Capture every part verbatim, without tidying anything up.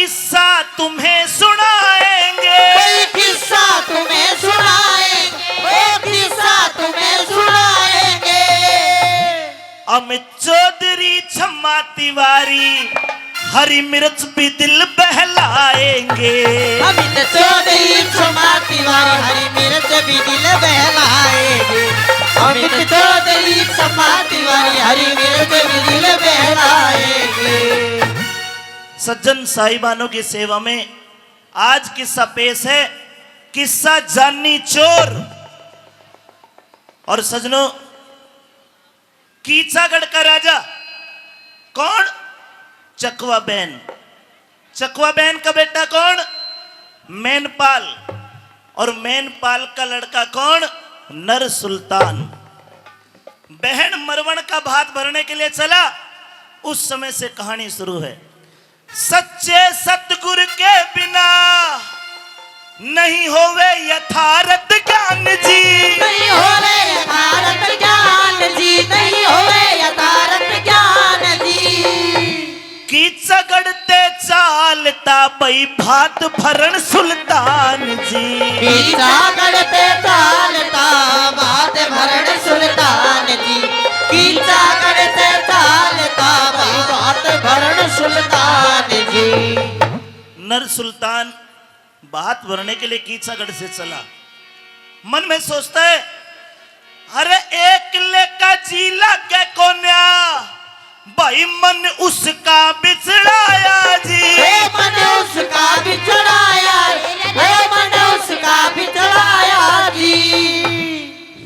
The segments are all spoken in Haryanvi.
किस्सा तुम्हें सुनाएंगे। कोई किस्सा तुम्हें सुनाएंगे, वो किस्सा तुम्हें सुनाएंगे। अमित चौधरी, छम्मा तिवारी, हरी मिर्च भी दिल बहलाएंगे। अमित चौधरी, छम्मा तिवारी, हरी मिर्च भी दिल बहलाएंगे। अमित चौधरी, छम्मा तिवारी, हरी मिर्च भी दिल बहलाएंगे। सज्जन साहिबानों की सेवा में आज किस्सा पेश है, किस्सा जानी चोर। और सजनों, कीचागढ़ का राजा कौन? चकवा बैन। चकवा बैन का बेटा कौन? मैनपाल। और मैनपाल का लड़का कौन? नर सुल्तान। बहन मरवण का भात भरने के लिए चला, उस समय से कहानी शुरू है। सच्चे सतगुर के बिना नहीं होवे यथारथ ज्ञान जी। नहीं होवे यथारथ ज्ञान जी, नहीं होवे यथारथ ज्ञान जी। कीचागढ़ ते चालता भाई भात भरण सुल्तान जी। कीचागढ़ ते चालता भात भरण सुल्तान जी। कीचागढ़ ते चालता भाई भात भरण सुल्तान जी। नर सुल्तान भात भरने के लिए कीचागढ़ से चला। मन में सोचता है, अरे एकले का जी लागे कोन्या, भाई मन उसका बिछड़ाया जी। ए मन उसका बिछड़ाया, ए मन उसका बिछड़ाया जी।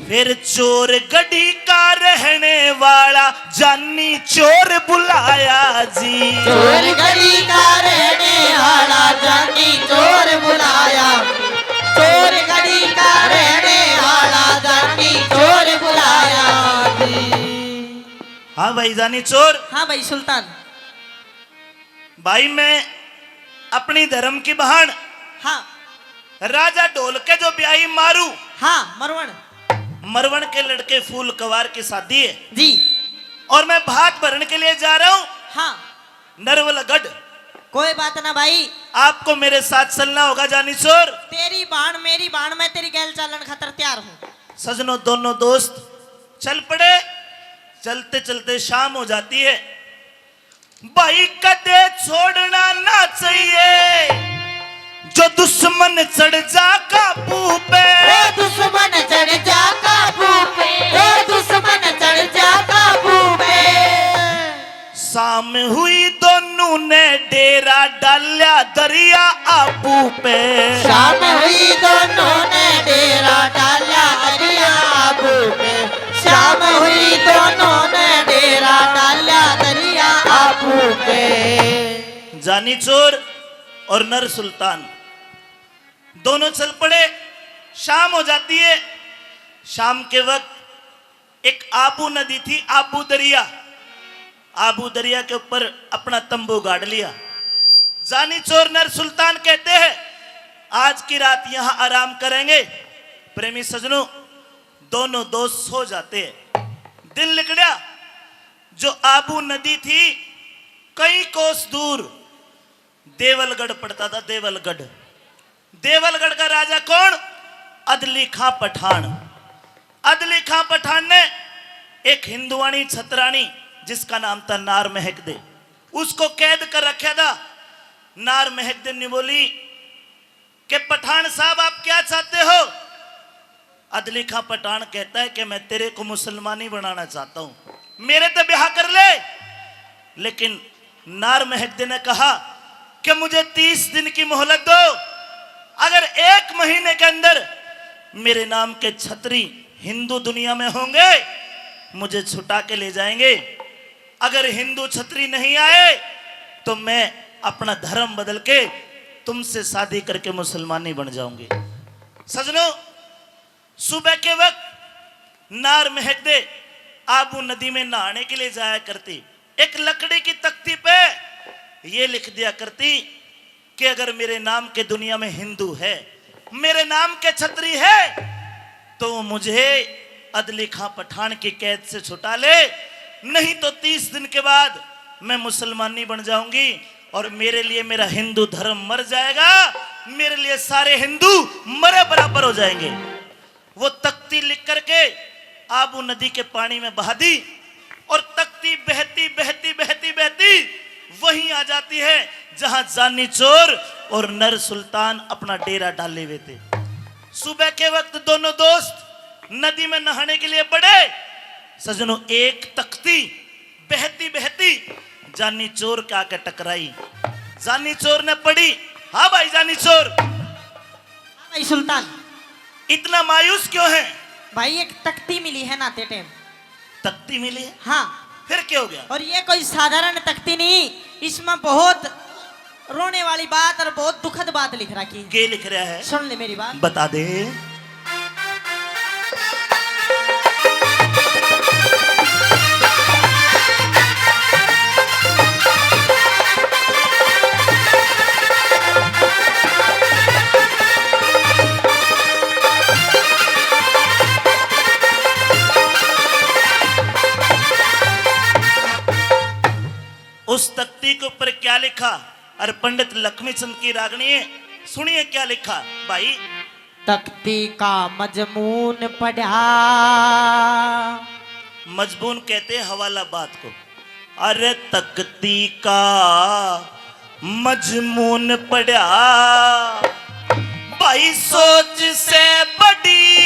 फिर चोर गढ़ी का रहने वाला जानी चोर बुलाया जी। चोर गढ़ी का रहने वाला जानी चोर बुलाया। चोर गढ़ी का रहने वाला जानी चोर बुलाया जी। हाँ भाई जानी चोर। हाँ भाई सुल्तान। भाई मैं अपनी धर्म की बहन हाँ। राजा ढोल के जो ब्याई मारू। हाँ, मरवण। मरवण के लड़के फूल कवार की शादी है। जी। और मैं भात भरण के लिए जा रहा हूँ। हाँ। नरवलगढ़। कोई बात ना भाई। आपको मेरे साथ चलना होगा जानी चोर। तेरी बाण मेरी बाण, मैं तेरी गैल चालन खातर तैयार हूँ। सजनों, दोनों दोस्त चल पड़े। चलते चलते शाम हो जाती है। भाई कदे छोड़ना ना चाहिए जो दुश्मन चढ़ जा काबू पे। ओ दुश्मन चढ़ जा काबू पे, ओ दुश्मन चढ़ जा काबू पे। शाम हुई दोनों ने डेरा डाल्या दरिया आबू पे। शाम हुई दोनों ने डेरा डाल्या दरिया आबू पे। शाम हुई दोनों ने डेरा डाल्या दरिया आबू पे। जानी चोर और नर सुल्तान दोनों चल पड़े। शाम हो जाती है। शाम के वक्त एक आबू नदी थी, आबू दरिया। आबू दरिया के ऊपर अपना तंबू गाड़ लिया। जानी चोर नर सुल्तान कहते हैं, आज की रात यहाँ आराम करेंगे। प्रेमी सजनों, दोनों दोस्त सो जाते हैं। दिन लिकड़या, जो आबू नदी थी, कई कोस दूर देवलगढ़ पड़ता था। देवलगढ़, देवलगढ़ का राजा कौन? अदली खां पठान। अदली खां पठान ने एक हिंदुआणी छतराणी, जिसका नाम था नार महकदे, उसको कैद कर रखा था। नार महकदे ने बोली कि पठान साहब, आप क्या चाहते हो? अदली खां पठान कहता है कि मैं तेरे को मुसलमानी बनाना चाहता हूँ, मेरे ते ब्याह कर ले। लेकिन नार महकदे ने कहा कि मुझे तीस दिन की मोहलत दो, अगर एक महीने के अंदर मेरे नाम के छत्री हिंदू दुनिया में होंगे, मुझे छुटा के ले जाएंगे। अगर हिंदू छत्री नहीं आए तो मैं अपना धर्म बदल के तुमसे शादी करके मुसलमानी बन जाऊंगी। सजनों, सुबह के वक्त नार महकदे आबू नदी में नहाने के लिए जाया करती। एक लकड़ी की तख्ती पे ये लिख दिया करती कि अगर मेरे नाम के दुनिया में हिंदू है, मेरे नाम के छत्री है, तो मुझे अदली खां पठान की कैद से छुटा ले, नहीं तो तीस दिन के बाद मैं मुसलमानी बन जाऊंगी और मेरे लिए मेरा हिंदू धर्म मर जाएगा, मेरे लिए सारे हिंदू मरे बराबर हो जाएंगे। वो तख्ती लिख करके आबू नदी के पानी में बहा दी और तख्ती बहती, बहती, बहती, बहती वहीं आ जाती है, जहां जानी चोर और नर सुल्तान अपना डेरा डाले हुए थे। सुबह के वक्त दोनों दोस्त नदी में नहाने के लिए पड़े। सजनों, एक तख्ती बहती बहती जानी चोर के आके टकराई। जानी चोर ने पढ़ी, "हाँ भाई जानी चोर।" हाँ भाई सुल्तान। "इतना मायूस क्यों है?" भाई, एक तख्ती मिली है नाते टाइम। तख्ती मिली है? हाँ। फिर क्या हो गया? और ये कोई साधारण तख्ती नहीं, इसमें बहुत रोने वाली बात और बहुत दुखद बात लिख रखी है। के लिख रहा है? सुन ले मेरी बात। बता दे। उस तख्ती के ऊपर क्या लिखा? अरे पंडित लक्ष्मी चंद की रागनी है, सुनिए क्या लिखा भाई। तख्ती का मजमून पढ़ा। मजमून कहते हैं हवाला बात को। अरे तख्ती का मजमून पढ़ा भाई, सोच से बड़ी।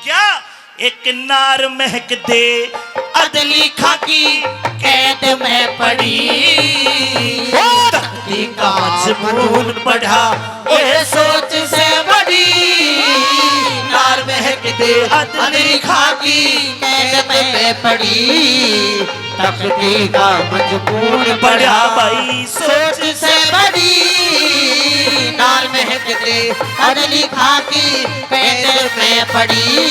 क्या? एक नार महक दे अदली खाकी कैद में पड़ी। ओ! तख्ती का मजमून पढ़ा, ओए सोच से बड़ी। नार महक दे अदली खाकी कैद में पड़ी। तख्ती का मजमून पढ़ा भाई, सोच से बड़ी। नार महक दे अदली खाकी कैद में पड़ी।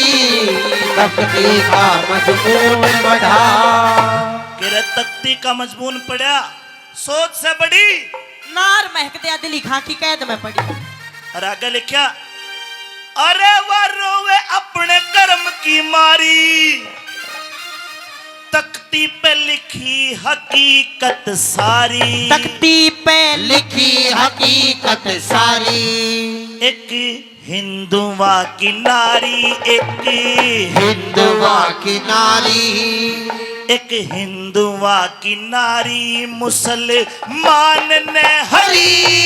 तख्ती का मजमून पढ़ा। के रे तख्ती का मजमून पढ़ा, सोच से बड़ी। नार महक दे अदली खाकी कैद में पड़ी। और आगे लिखा, अरे वा रोवे अपने कर्म की मारी, तख्ती पे लिखी हकीकत सारी। तख्ती पे लिखी हकीकत सारी। एक हिंदुआ की नारी, एक हिंदुआ की नारी। एक हिंदुआ की नारी मुसलमान ने हरी।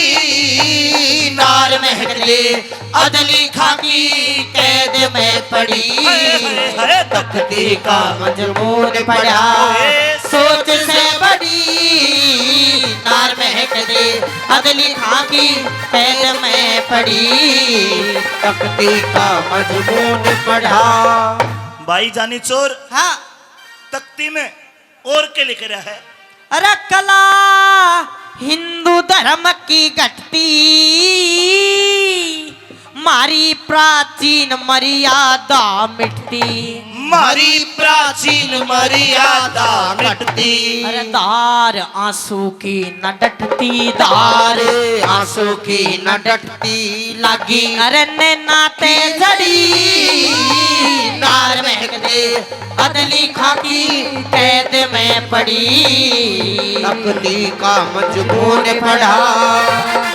नार महक दे अदली खाकी कैद में पड़ी। हाय, हाय, हाय। तख्ती का मजमून पढ़ा, ओए। सोच से बड़ी। नार महक दे अदली खाकी कैद में पड़ी। तख्ती का मजमून पढ़ा। भाई जानी चोर। हाँ। तख्ती में और के लिख रहा है? अरे कला हिंदू धर्म की घटती, मारी प्राचीन मर्यादा मिटती। मारी प्राचीन मर्यादा मिटती। अरे धार आंसू की न डटती, धार आंसू की न डटती। लागी अरे नैना ते झड़ी, नार महक दे अदली खाकी कैद में पड़ी। तख्ती का मजमून पढ़ा।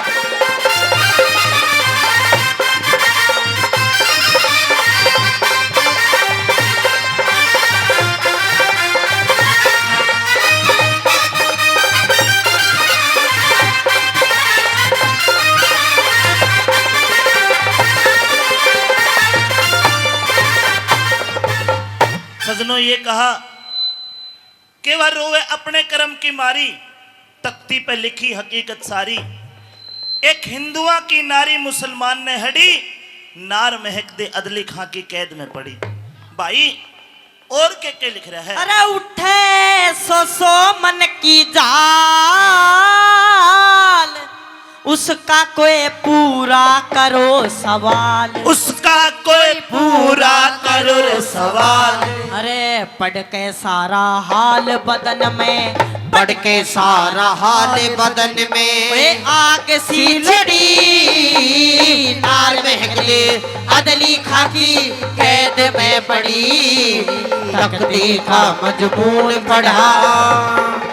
सजनों, ये कहा के वा रोवे अपने कर्म की मारी, तख्ती पे लिखी हकीकत सारी। एक हिंदुआ की नारी मुसलमान ने हड़ी, नार महक दे अदली खां की कैद में पड़ी। भाई, और के के लिख रहा है? अरे उठे सौ सौ मन की जाल, उसका कोई पूरा करो सवाल। उसका कोई पूरा करो सवाल। अरे पढ़ के सारा हाल बदन में, पढ़ के सारा हाल बदन में। ओए आग सी लड़ी, नार महक दे अदली खां की कैद में पड़ी। तख्ती का मजमून पढ़ा।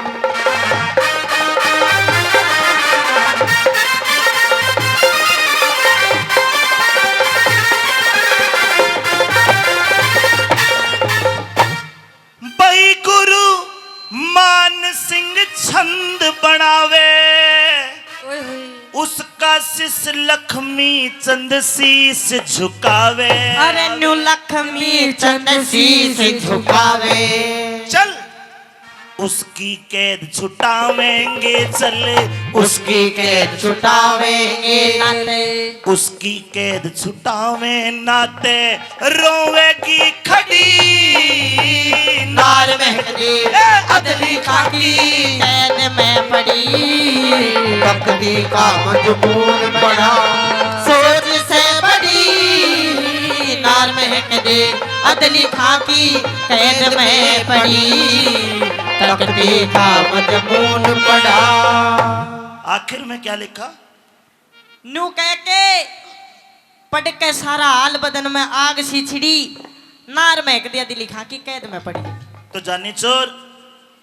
शिष लक्ष्मी चंद शीश झुकावे। अरे न्यू लक्ष्मी चंद शीश झुकावे। चल उसकी कैद छुटावेंगे, चल उसकी कैद छुटावेंगे नाते। उसकी कैद छुटावे नाते रोवेगी खड़ी। नार महकदी अदली खाकी कैद में पड़ी। तकदी का मजबूर बड़ा सोच से बड़ी। नार महकदी अदली खाकी कैद में पड़ी। तकदी का मजबूर बड़ा। आखिर में क्या लिखा? न्यू कह के पढ़ के सारा हाल बदन में आग सी छिड़ी। नार महक दिया दिली खां की कैद में पड़ी। तो जानी चोर,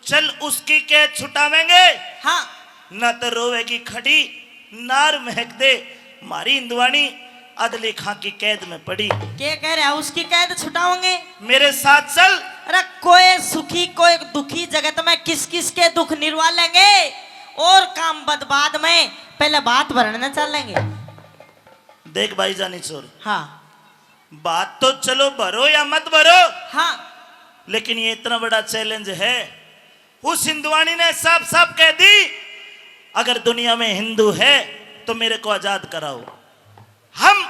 चल उसकी कैद छुटावेंगे। हाँ। ना तो रोवेगी खड़ी, नार महक दे मारी हिंदवानी अदली खां की कैद में पड़ी। के कह रहा उसकी कैद छुटाओगे? मेरे साथ चल। अरे कोई सुखी कोई दुखी जगत में किस किस के दुख निरवा लेंगे और काम बद बाद में, पहले बात भरण न चलेंगे। देख भाई जानी चोर, हाँ। बात तो चलो भरो या मत भरो, हाँ। लेकिन ये इतना बड़ा चैलेंज है। उस हिंदुआनी ने साफ साफ कह दी, अगर दुनिया में हिंदू है तो मेरे को आजाद कराओ। हम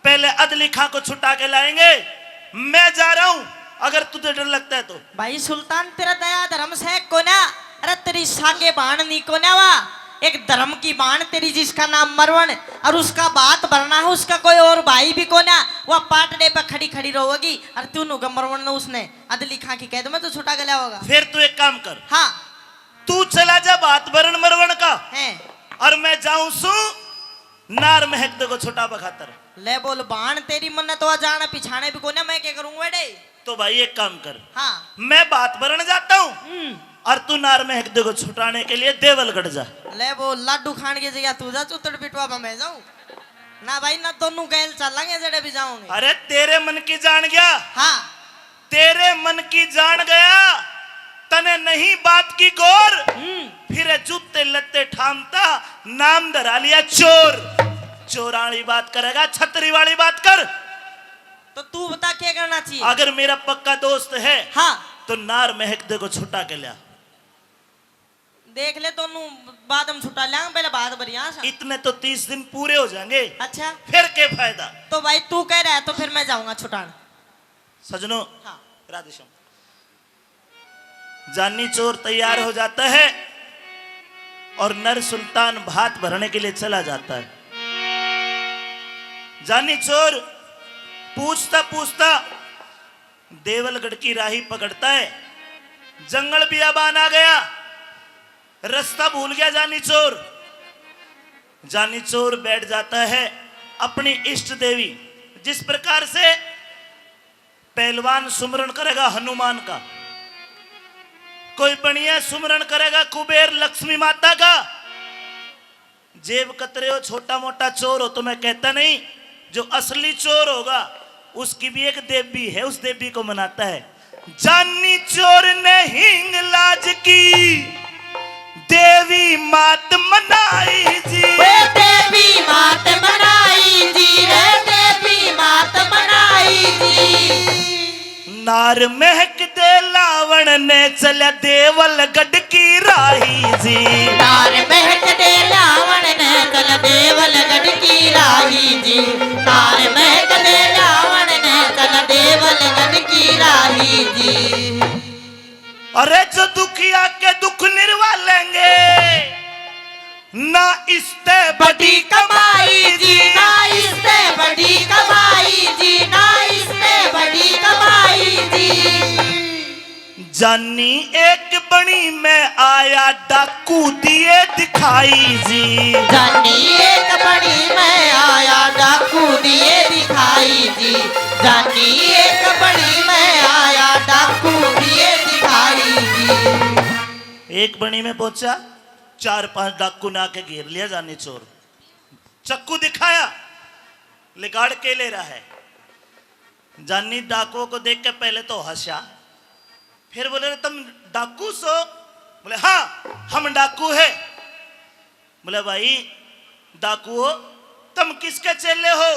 पहले अदली खां को छुटा के लाएंगे। मैं जा रहा हूं, अगर तुझे डर लगता है तो। भाई सुल्तान, तेरा दया धर्म से कोना। अरे तेरी सागे बाण नी कोना वा, एक धर्म की बाण तेरी जिसका नाम मरवण, और उसका बात भरना है, उसका कोई और भाई भी कोना। वह पाटड़े पे खड़ी खड़ी रोवेगी और तू नुगे मरवण ने उसने अदली खां की कैद में तो छुटा गया होगा। फिर तू एक काम कर, हाँ। तू चला जा बात भरण मरवण का, हैं। और मैं जाऊं सू नार महकदे को छुटावे खातर। ले बोल बाण, तेरी मन्ने तो अजाने पिछाने भी कोना, मैं क्या करूं वेड़े? तो भाई एक काम कर, हाँ। मैं बात भरण जाता हूँ हम्म। और तू नार महकदे को छुटाने के लिए देवलगढ़ जा। ले वो लाडू खान की जगह तू जा, चुतड़ पिटवा मैं जाऊं ना भाई, ना दोनों गैल चलेंगे जड़े भी जाओगे। अरे तेरे मन की जान गया, हाँ। तेरे मन की जान गया, तने नहीं बात की गौर। हम्म। फिर जूते लत्ते ठामता, नाम धरा लिया चोर। चोरां वाली बात करेगा, छतरी वाली बात कर। तो तू बता क्या करना चाहिए? अगर मेरा पक्का दोस्त है हाँ। तो नार महकदे को छुटा के लिया। देख ले दोनों, बाद में छुटा लेंगे, पहले बात बढ़िया सा। इतने तो तीस दिन पूरे हो जाएंगे। अच्छा। फिर के फायदा? तो भाई तू कह रहा है तो फिर मैं जाऊंगा छुटान। सजनों, हाँ। राधेश्याम। जानी चोर तैयार हो जाता है और नर सुल्तान भात भरने के लिए चला जाता है। जानी चोर पूछता पूछता देवलगढ़ की राही पकड़ता है। जंगल बियाबान आ गया, रास्ता भूल गया जानी चोर। जानी चोर बैठ जाता है अपनी इष्ट देवी, जिस प्रकार से पहलवान सुमरण करेगा हनुमान का, कोई बनिया सुमरण करेगा कुबेर लक्ष्मी माता का। जेब कतरे हो, छोटा मोटा चोर हो तो मैं कहता नहीं, जो असली चोर होगा उसकी भी एक देवी है, उस देवी को मनाता है। जानी चोर ने हींग लाज की देवी मात मनाई जी। वे देवी मात मनाई जी, रे देवी मात मनाई जी। नार महक दे लावण ने चल देवलगढ़ की राही जी। नार महक दे लावण ने चल देवलगढ़ की राही जी। नार महक दे लावण ने चल देवलगढ़ की राही जी। अरे जो दुखिया के दुख निरवा लेंगे, ना इसते बड़ी कमाई जी। ना इसते बड़ी कमाई जी, ना इसते बड़ी कमाई जी। जानी एक बनी में आया डाकू दिए दिखाई जी। जानी एक बनी में आया डाकू दिए दिखाई जी। जानी एक बनी में आया डाकू दिए दिखाई जी। एक बनी में पहुंचा, चार पांच डाकू ने आके घेर लिया जानी चोर। चक्कू दिखाया, लिगाड़ के ले रहा है। जानी डाकुओं को देख के पहले तो हंसा, फिर बोले, "रे, तुम डाकू सो?" बोले, "हाँ, हम डाकू है।" बोले, "भाई, डाकुओ, तुम किसके चेले हो?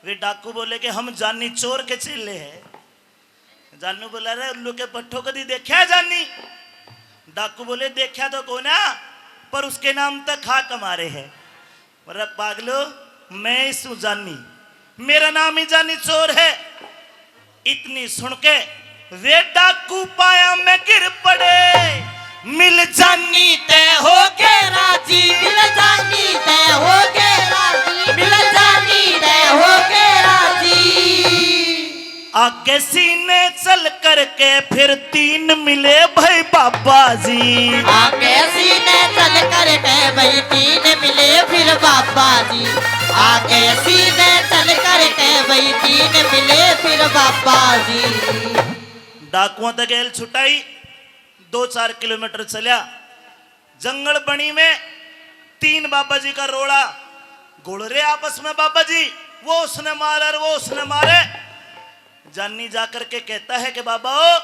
वे डाकू बोले कि हम जानी चोर के चेले हैं। जानू बोला, रे उल्लू के पट्ठो, कदी देखा है जानी? डाकू बोले, देखा तो कोना, पर उसके नाम तक खा कमा रहे हैं। अरे पागलो, मैं ही सूं जानी, मेरा नाम ही जानी चोर है। इतनी सुन के वे डाकू पाया में गिर पड़े। मिल जानी तय हो के राजी, मिल जानी तय हो के राजी, मिल जानी तय हो के राजी। आगे सीने चल करके फिर तीन मिले भाई बाबा जी। आगे सीने चल करके भाई तीन मिले फिर बाबा जी। आगे सीने चल करके भाई तीन मिले फिर बाबा जी। डाकुओं तक गेल छुटाई, दो चार किलोमीटर चल्या, जंगल बनी में तीन बाबा जी का रोला घुल रहे आपस में। बाबा जी, वो उसने मारे और वो उसने मारे। जानी जाकर के कहता है कि बाबा ओ,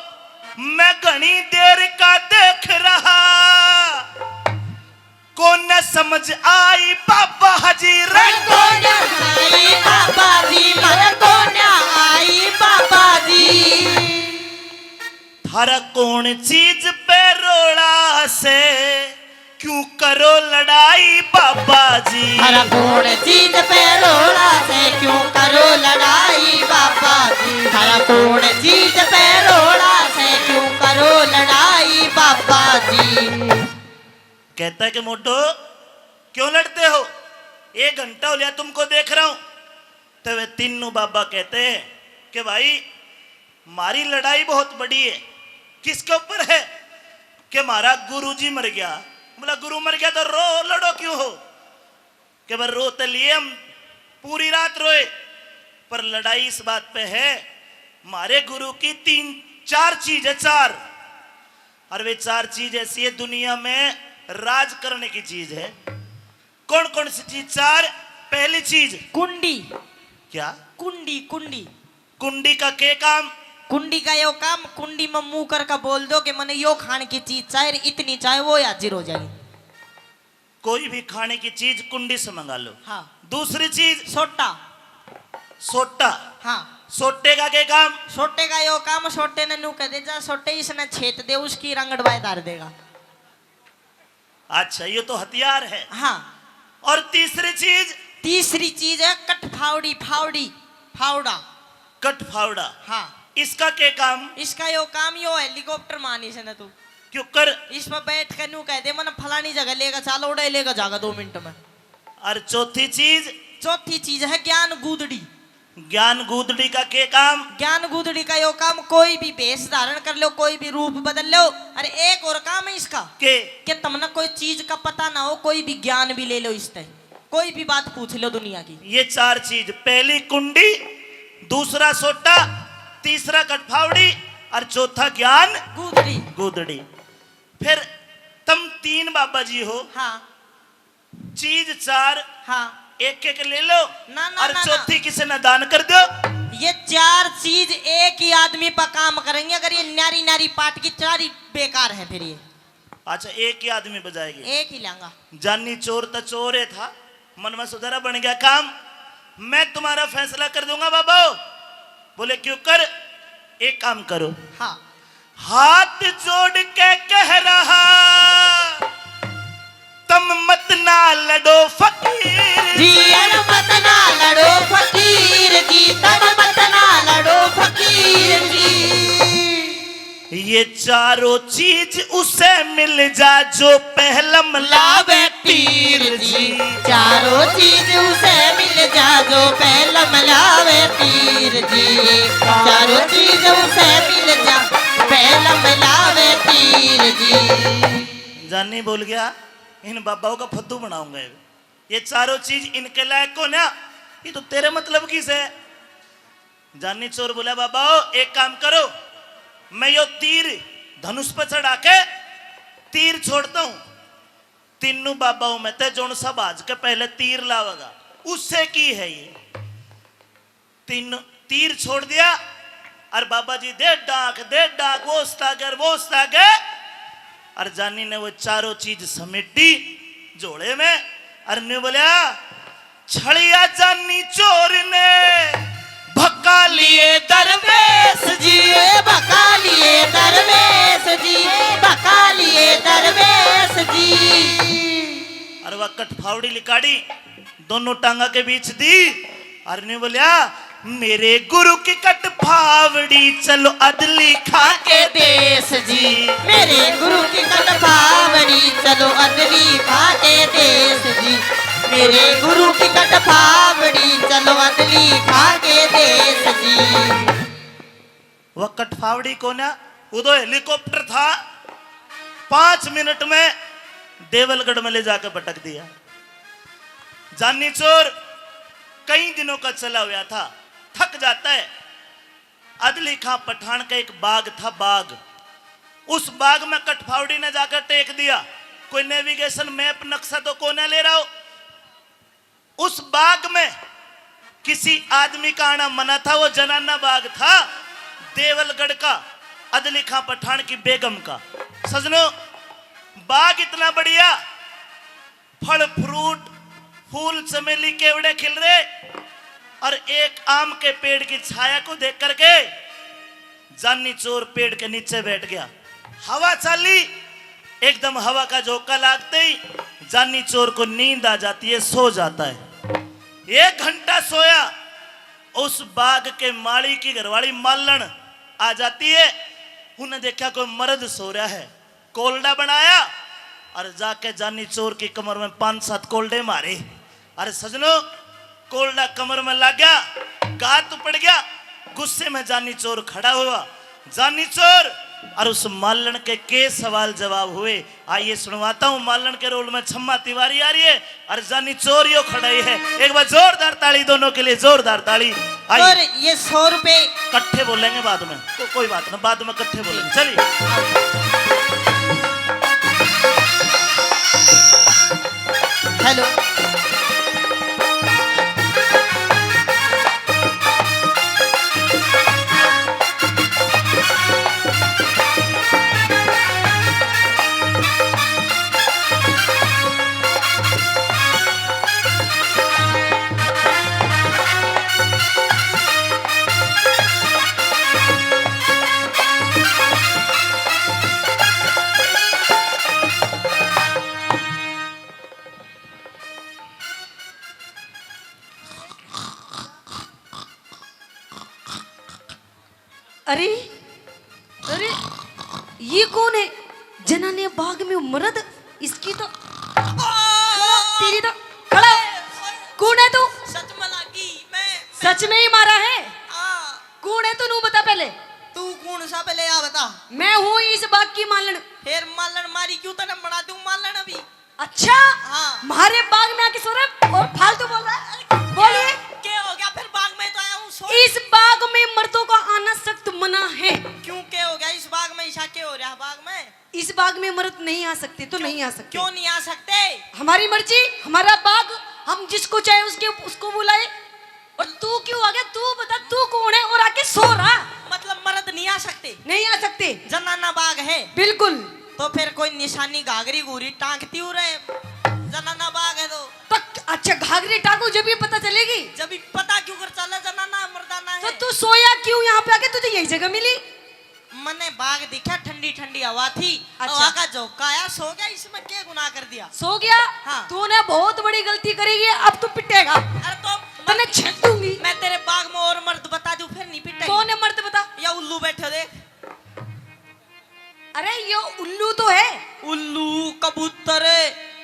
मैं घनी देर का देख रहा, कोन समझ आई बाबा जी रे। कोन आई बाबा जी, मर कोन आई बाबा जी। थारा कौन चीज पे रोला से, क्यों करो लड़ाई बाबा जी? हर कौन चीज पे रोला से क्यों करो लड़ाई बाबा जी? हर कौन चीज पे रोला से क्यों करो लड़ाई बाबा जी? कहता है कि मोटो, क्यों लड़ते हो? एक घंटा हो लिया तुमको देख रहा हूं। तो वे तीनों बाबा कहते हैं कि भाई, म्हारी लड़ाई बहुत बड़ी है। किसके ऊपर है? कि म्हारा गुरु जी मर गया। बोला, गुरु मर गया तो रो, लड़ो क्यों हो? कि भाई, रो तो लिए हम, पूरी रात रोए, पर लड़ाई इस बात पे है, म्हारे गुरु की तीन चार चीज है, चार, और वे चार चीज ऐसी है दुनिया में राज करने की चीज है। कौन कौन सी चीज? चार। पहली चीज कुंडी। क्या? कुंडी, कुंडी। कुंडी का के काम? कुंडी का यो काम, कुंडी में मुंह करके बोल दो कि मने यो खाने की चीज चाहे, इतनी चाहे, वो हाजिर हो जाएगी। कोई भी खाने की चीज कुंडी से मंगा लो। हाँ। दूसरी चीज? सोटा। सोटा। हाँ। सोटे का के काम? सोटे का यो काम, सोटे ने नू कह दे, जा सोटे, इसने छेत दे, उसकी रंगड़वाए धार देगा। अच्छा, ये तो हथियार है। हाँ। और तीसरी चीज? तीसरी चीज है कट फावड़ी, फावड़ी, फावड़ा। कट फावड़ा। हाँ। इसका के काम? इसका यो काम यो हेलीकॉप्टर मान इसने तू। क्यों कर? इस पर बैठ के नू कह दे, मन फलानी जगह लेकर चल, उड़े लेकर जागा दो मिनट में। और चौथी चीज? चौथी चीज है ज्ञान गूदड़ी। ज्ञान गूदड़ी का के काम? ज्ञान गूदड़ी का यो काम, कोई भी भेष धारण कर लो, कोई भी रूप बदल लो, अरे एक और काम है इसका। के? कि तुमने कोई चीज का पता ना हो, कोई भी ज्ञान भी ले लो इससे, कोई भी बात पूछ लो दुनिया की। ये चार चीज, पहली कुंडी, दूसरा सोटा, तीसरा कटफावड़ी और चौथा ज्ञान गूदड़ी। गूदड़ी। फिर तुम तीन बाबा जी हो। हाँ। चीज चार, हाँ। एक एक ले लो ना, ना, और ना, चौथी ना। किसी ने दान कर दो। ये चार चीज एक ही आदमी पर काम करेंगे, अगर ये न्यारी न्यारी पाट की चारी बेकार है फिर ये। अच्छा, एक ही आदमी बजाएगी। एक ही लांगा। जानी चोर तो चोर है था, मन में सुधारा बन गया काम। मैं तुम्हारा फैसला कर दूंगा बाबा। बोले क्यों कर, एक काम करो। हाँ। हाथ जोड़ के कह रहा, तुम मत ना लड़ो फकीर जी, अरे मत ना लड़ो फकीर जी, तुम मत ना लड़ो फकीर जी। ये चारों चीज उसे मिल जा जो पहलम लावे तीर जी। चारों चीज उसे मिल जा जो पहलम लावे तीर जी। चारों चीज उसे मिल जा पहलम लावे तीर जी। जानी बोल गया, इन बाबाओं का फद्दू बनाऊंगा। ये चारों चीज इनके लायक को ना, ये तो तेरे मतलब की से। जानी चोर बोला, बाबा, एक काम करो, मैं यो तीर धनुष पर चढ़ा के तीर छोड़ता हूं। तीनों बाबाओं में ते जोन सा भाज के पहले तीर लावेगा, उससे की है ये। तीन तीर छोड़ दिया और बाबा जी दे डांक, दे डांक, वो उस्ता गए, वो उस्ता गए। और जानी ने वो चारों चीज समेटी झोले में अर न्यू बोल्या, छलिया जानी चोर ने भका लिए दरवेश जी, भका लिए दरवेश जी, भका लिए दरवेश जी। अर वह कठफावड़ी लिकाड़ी, दोनों टांगा के बीच दी, अर न्यू बोल्या, मेरे गुरु की कट फावड़ी, चलो अदली खा के देश जी। मेरे गुरु की कट फावड़ी, चलो अदली खा के देश जी। मेरे गुरु की कट फावड़ी, चलो अदली खा के देश जी। वह कट फावड़ी कोन्या, उदो हेलीकॉप्टर था, पांच मिनट में देवलगढ़ में ले जाकर पटक दिया। जानी चोर कई दिनों का चला हुआ था, थक जाता है। अदली खां पठान का एक बाग था, बाग। उस बाग में कठफावड़ी ने जाकर टेक दिया। कोई नेविगेशन मैप, नक्शा तो कोन्या ले रहा हो। उस बाग में किसी आदमी का आना मना था, वो जनाना बाग था देवलगढ़ का, अदली खां पठान की बेगम का। सजनो, बाग इतना बढ़िया, फल फ्रूट, फूल चमेली केवड़े खिल रहे, और एक आम के पेड़ की छाया को देख करके जानी चोर पेड़ के नीचे बैठ गया। हवा चाली, एकदम हवा का झोंका लागते ही जानी चोर को नींद आ जाती है, सो जाता है। एक घंटा सोया, उस बाग के माली की घरवाली मालन आ जाती है। उन्हें देखा कोई मर्द सो रहा है, कोलडा बनाया और जाके जानी चोर की कमर में पांच सात कोलडे मारे। अरे सजनो, कोलडा कमर में लग गया, गात पड़ गया। गुस्से में जानी चोर खड़ा हुआ। जानी चोर और उस मालन के के सवाल जवाब हुए, आइए सुनवाता हूँ। मालन के रोल में छम्मा तिवारी आ रही है और जानी चोर यो खड़ा ही है। एक बार जोरदार ताली दोनों के लिए, जोरदार ताली। आइए। और ये सौ रुपए इकट्ठे बोलेंगे बाद में, को-, कोई बात ना, बाद में इकट्ठे बोलेंगे। चलिए। हेलो। अरे, अरे, ये कौन है? जनाने बाग में मर्द, इसकी तो, तेरी तो, खड़ा हो। कौन है तू? सच में लागी, मैं, मैं सच में ही मारा है? हाँ। कौन है तू, नू बता पहले। तू कौन सा, पहले या बता। मैं हूँ इस बाग की मालन। फिर मालन मारी क्यों, तने बना दूं मालन अभी। अच्छा? हाँ। म्हारे बाग में आके सो रहा है और फालतू बोल रहा है। बोलिए। के हो गया? फिर बाग में तो आया हूँ, सो। इस बाग में मर्दों का आना सख्त मना है। क्यों, के हो गया? इस बाग में ईशा के हो रहा है बाग में? इस बाग में मर्द नहीं आ सकते तो क्यों, नहीं आ सकते। क्यों नहीं आ सकते? हमारी मर्जी, हमारा बाग, हम जिसको चाहे उसके, उसको बुलाए। और तू क्यों आ गया? तू बता, तू कौन है और आके सो रहा? मतलब मर्द नहीं आ सकते? नहीं आ सकते। जनाना बाग है। बिल्कुल। तो फिर कोई निशानी घाघरी घूरी टांगती हो रहे, जनाना बाग है तो। तो अच्छा, घाघरी टांगू जब ये पता चलेगी? जब ये पता क्यों कर चले जनाना है, मर्दाना तो है? तू सोया क्यों यहाँ पे आके? तुझे यही जगह मिली? मने बाग दिखा, ठंडी ठंडी हवा थी, अच्छा। हवा का झोंका आया, सो गया, इसमें क्या गुनाह कर दिया? सो गया? हाँ। तूने बहुत बड़ी गलती करी है, अब तू पिटेगा। अरे तो तन्ने मैं, छेद दूंगी। मैं तेरे बाग में और मर्द बता दूं, फिर नहीं पिटेगी। कौन है मर्द, बता। या उल्लू बैठे देख। अरे यो उल्लू तो है। उल्लू, कबूतर,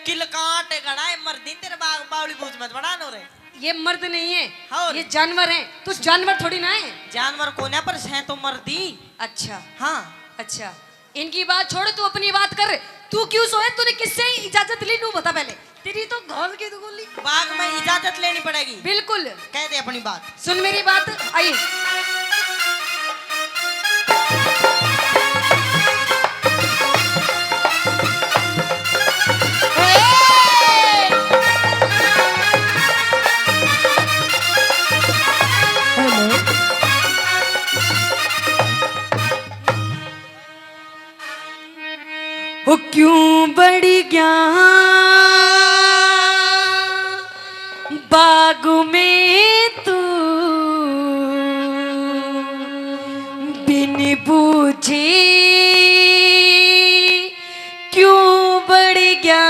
किलकाट घड़ा है, मर्दी तेरे बाग, बावली बूझ मत बना नो रे। ये मर्द नहीं है, और? ये जानवर है। तू जानवर थोड़ी ना है। जानवर कोन्या, पर सै तो मर्दी। अच्छा। हाँ। अच्छा, इनकी बात छोड़, तू अपनी बात कर। तू क्यों सोए? तूने किससे इजाजत ली, नू बता पहले। तेरी तो घाल की तो गोली। बाग में इजाजत लेनी पड़ेगी। बिल्कुल। कह दे अपनी बात। सुन मेरी बात, आई। हेलो। वो क्यों बढ़ गया? जी क्यों बढ़ गया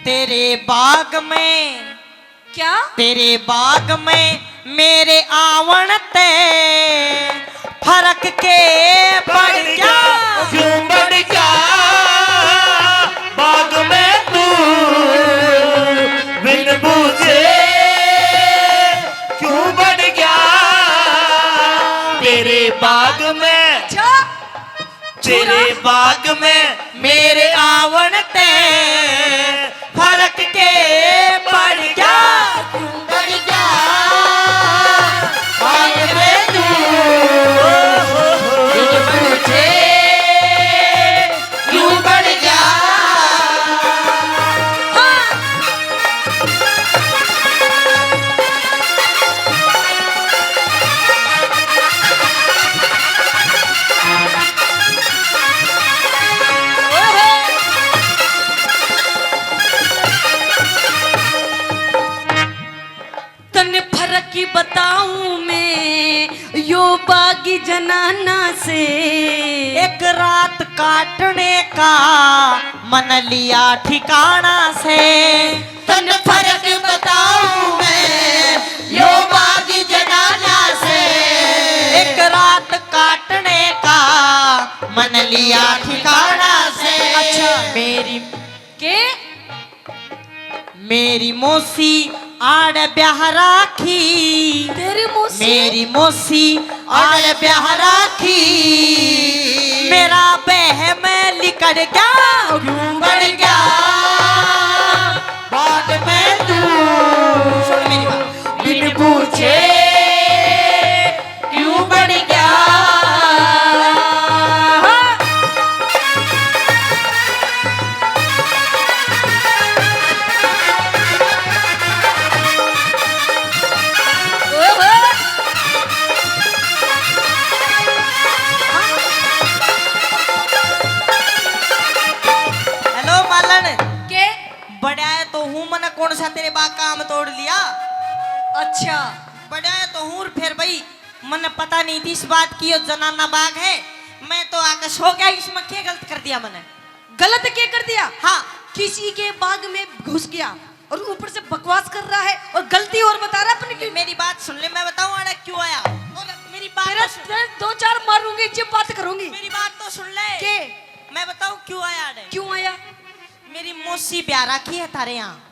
तेरे बाग में? क्या? तेरे बाग में मेरे आवण ते फर्क के पड़ गया? क्यों बढ़ गया बाग में तू बिन बूझे? क्यों बढ़ गया तेरे बाग में? अच्छा। तेरे बाग में मेरे आवण ते फर्क के पड़ गया? क्यों बढ़ गया बाग में तू बिन बूझे? क्यों बढ़ गया? हाँ। तन्ने फर्क की बताऊं मैं यो बागी जनाना से। एक रात काटने का मन लिया ठिकाना से। तन्ने फर्क बताऊं मैं यो बागी जनाना से। एक रात काटने का मन लिया ठिकाना से। अच्छा। मेरी के? मेरी मौसी आड़ ब्याह राखी। तेरी मौसी? मेरी मौसी आड़ ब्याह राखी। मेरा बहम लिकड़ गया, क्यों बढ़ गया बाग में तू? सुन मेरी बात। बिन पूछे क्यों बढ़ गया? ओहो। हेलो मालन। के? बड़ा है तो हूँ, मने कौन सा तेरे बाग का आम तोड़ लिया? अच्छा। बड़ा है तो हूँ, फिर भाई मन्ने पता नहीं थी इस बात की, यो जनाना बाग है। मैं तो आके सो गया, इसमें क्या गलत कर दिया मैंने? गलत क्या कर दिया? हाँ। किसी के बाग में घुस गया और ऊपर से बकवास कर रहा है और गलती और बता रहा है अपनी। मेरी बात सुन ले, मैं बताऊं आड़े क्यों आया। और मेरी बात तेरे, तो सुन। तेरे दो चार मारूंगी, ये बात करूंगी। मेरी बात तो सुन ले। के? मैं बताऊं क्यों आया आड़े। क्यों आया? मेरी मौसी ब्याह राखी है थारे यहाँ।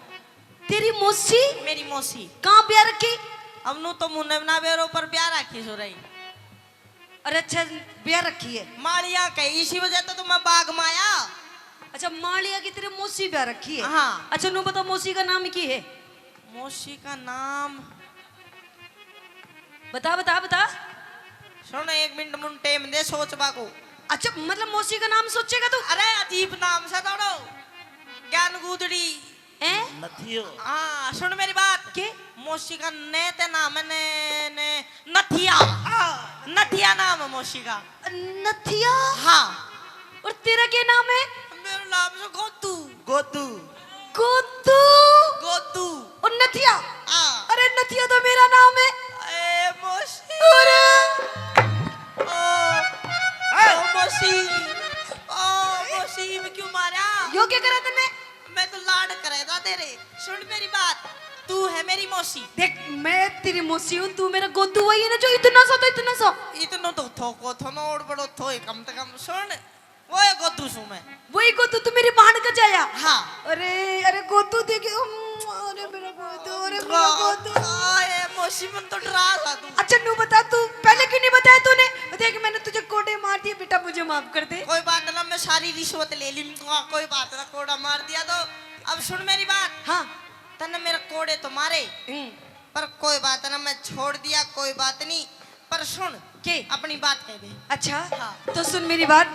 तेरी मौसी? मेरी मौसी। कहाँ ब्याह रखी? अब नू तो मुन्ने ना बेरो पर ब्याह राखी सो रही। अरे अच्छा, ब्याह रखी है। मालिया के, इसी वजह तो, तो मैं बाग में आया। अच्छा, मालिया की तेरी मौसी ब्याह रखी है? हाँ। अच्छा, नू बता, मौसी का नाम की है? मौसी का नाम बता, बता, बता। सुन, एक मिनट मुन टाइम दे सोचबा को। अच्छा, मतलब मौसी का नाम सोचेगा तू? अरे, अजीब नाम से दौड़ो। ज्ञान गुदड़ी। हैं? नथियो। हाँ, सुन मेरी बात। के? मौसी का ने ते नाम है ने, ने, नथिया। हाँ। नथिया नाम है मौसी का। नथिया? हाँ। और तेरा क्या नाम है? मेरा नाम से गोदू। गोदू। गोदू। गोदू। और नथिया? हाँ। अरे नथिया तो मेरा नाम है। ए मौसी। अरे। ओ, ओ मौसी। ओ मौसी, मैं क्यों मारा? यो क्या करा तन्ने? मैं तो लाड करे था तेरे। सुन मेरी बात, तू है मेरी मौसी। देख, मैं तेरी मौसी हूँ, तू मेरा गोदू वही है ना जो इतना सा था, इतना सा। इतनो तो थो को थो ना, और बड़ो थो, कम से कम। सुन, वो है गोदू सू मैं। वही गोदू, तू मेरी बहन का जाया। हाँ। अरे, अरे गोदू देखे, उम, अरे मेरा गोदू, अरे मेरा गोदू। आए, मौसी मन तो डरा था तू। अच्छा, नू बता, तू पहले क्यों नहीं बताया तूने? देख, मैंने तुझे कोड़े मार दिए बेटा, मुझे माफ कर दे। कोई बात ना, मैं सारी रिश्वत ले ली, कोई बात ना, कोड़ा मार दिया तो। अब सुन मेरी बात। हाँ। तन्ने मेरे कोड़े तो मारे, हम्म। पर कोई बात ना, मैं छोड़ दिया, कोई बात नहीं। पर सुन, के? अपनी बात कह दे। अच्छा, हाँ। तो सुन मेरी बात।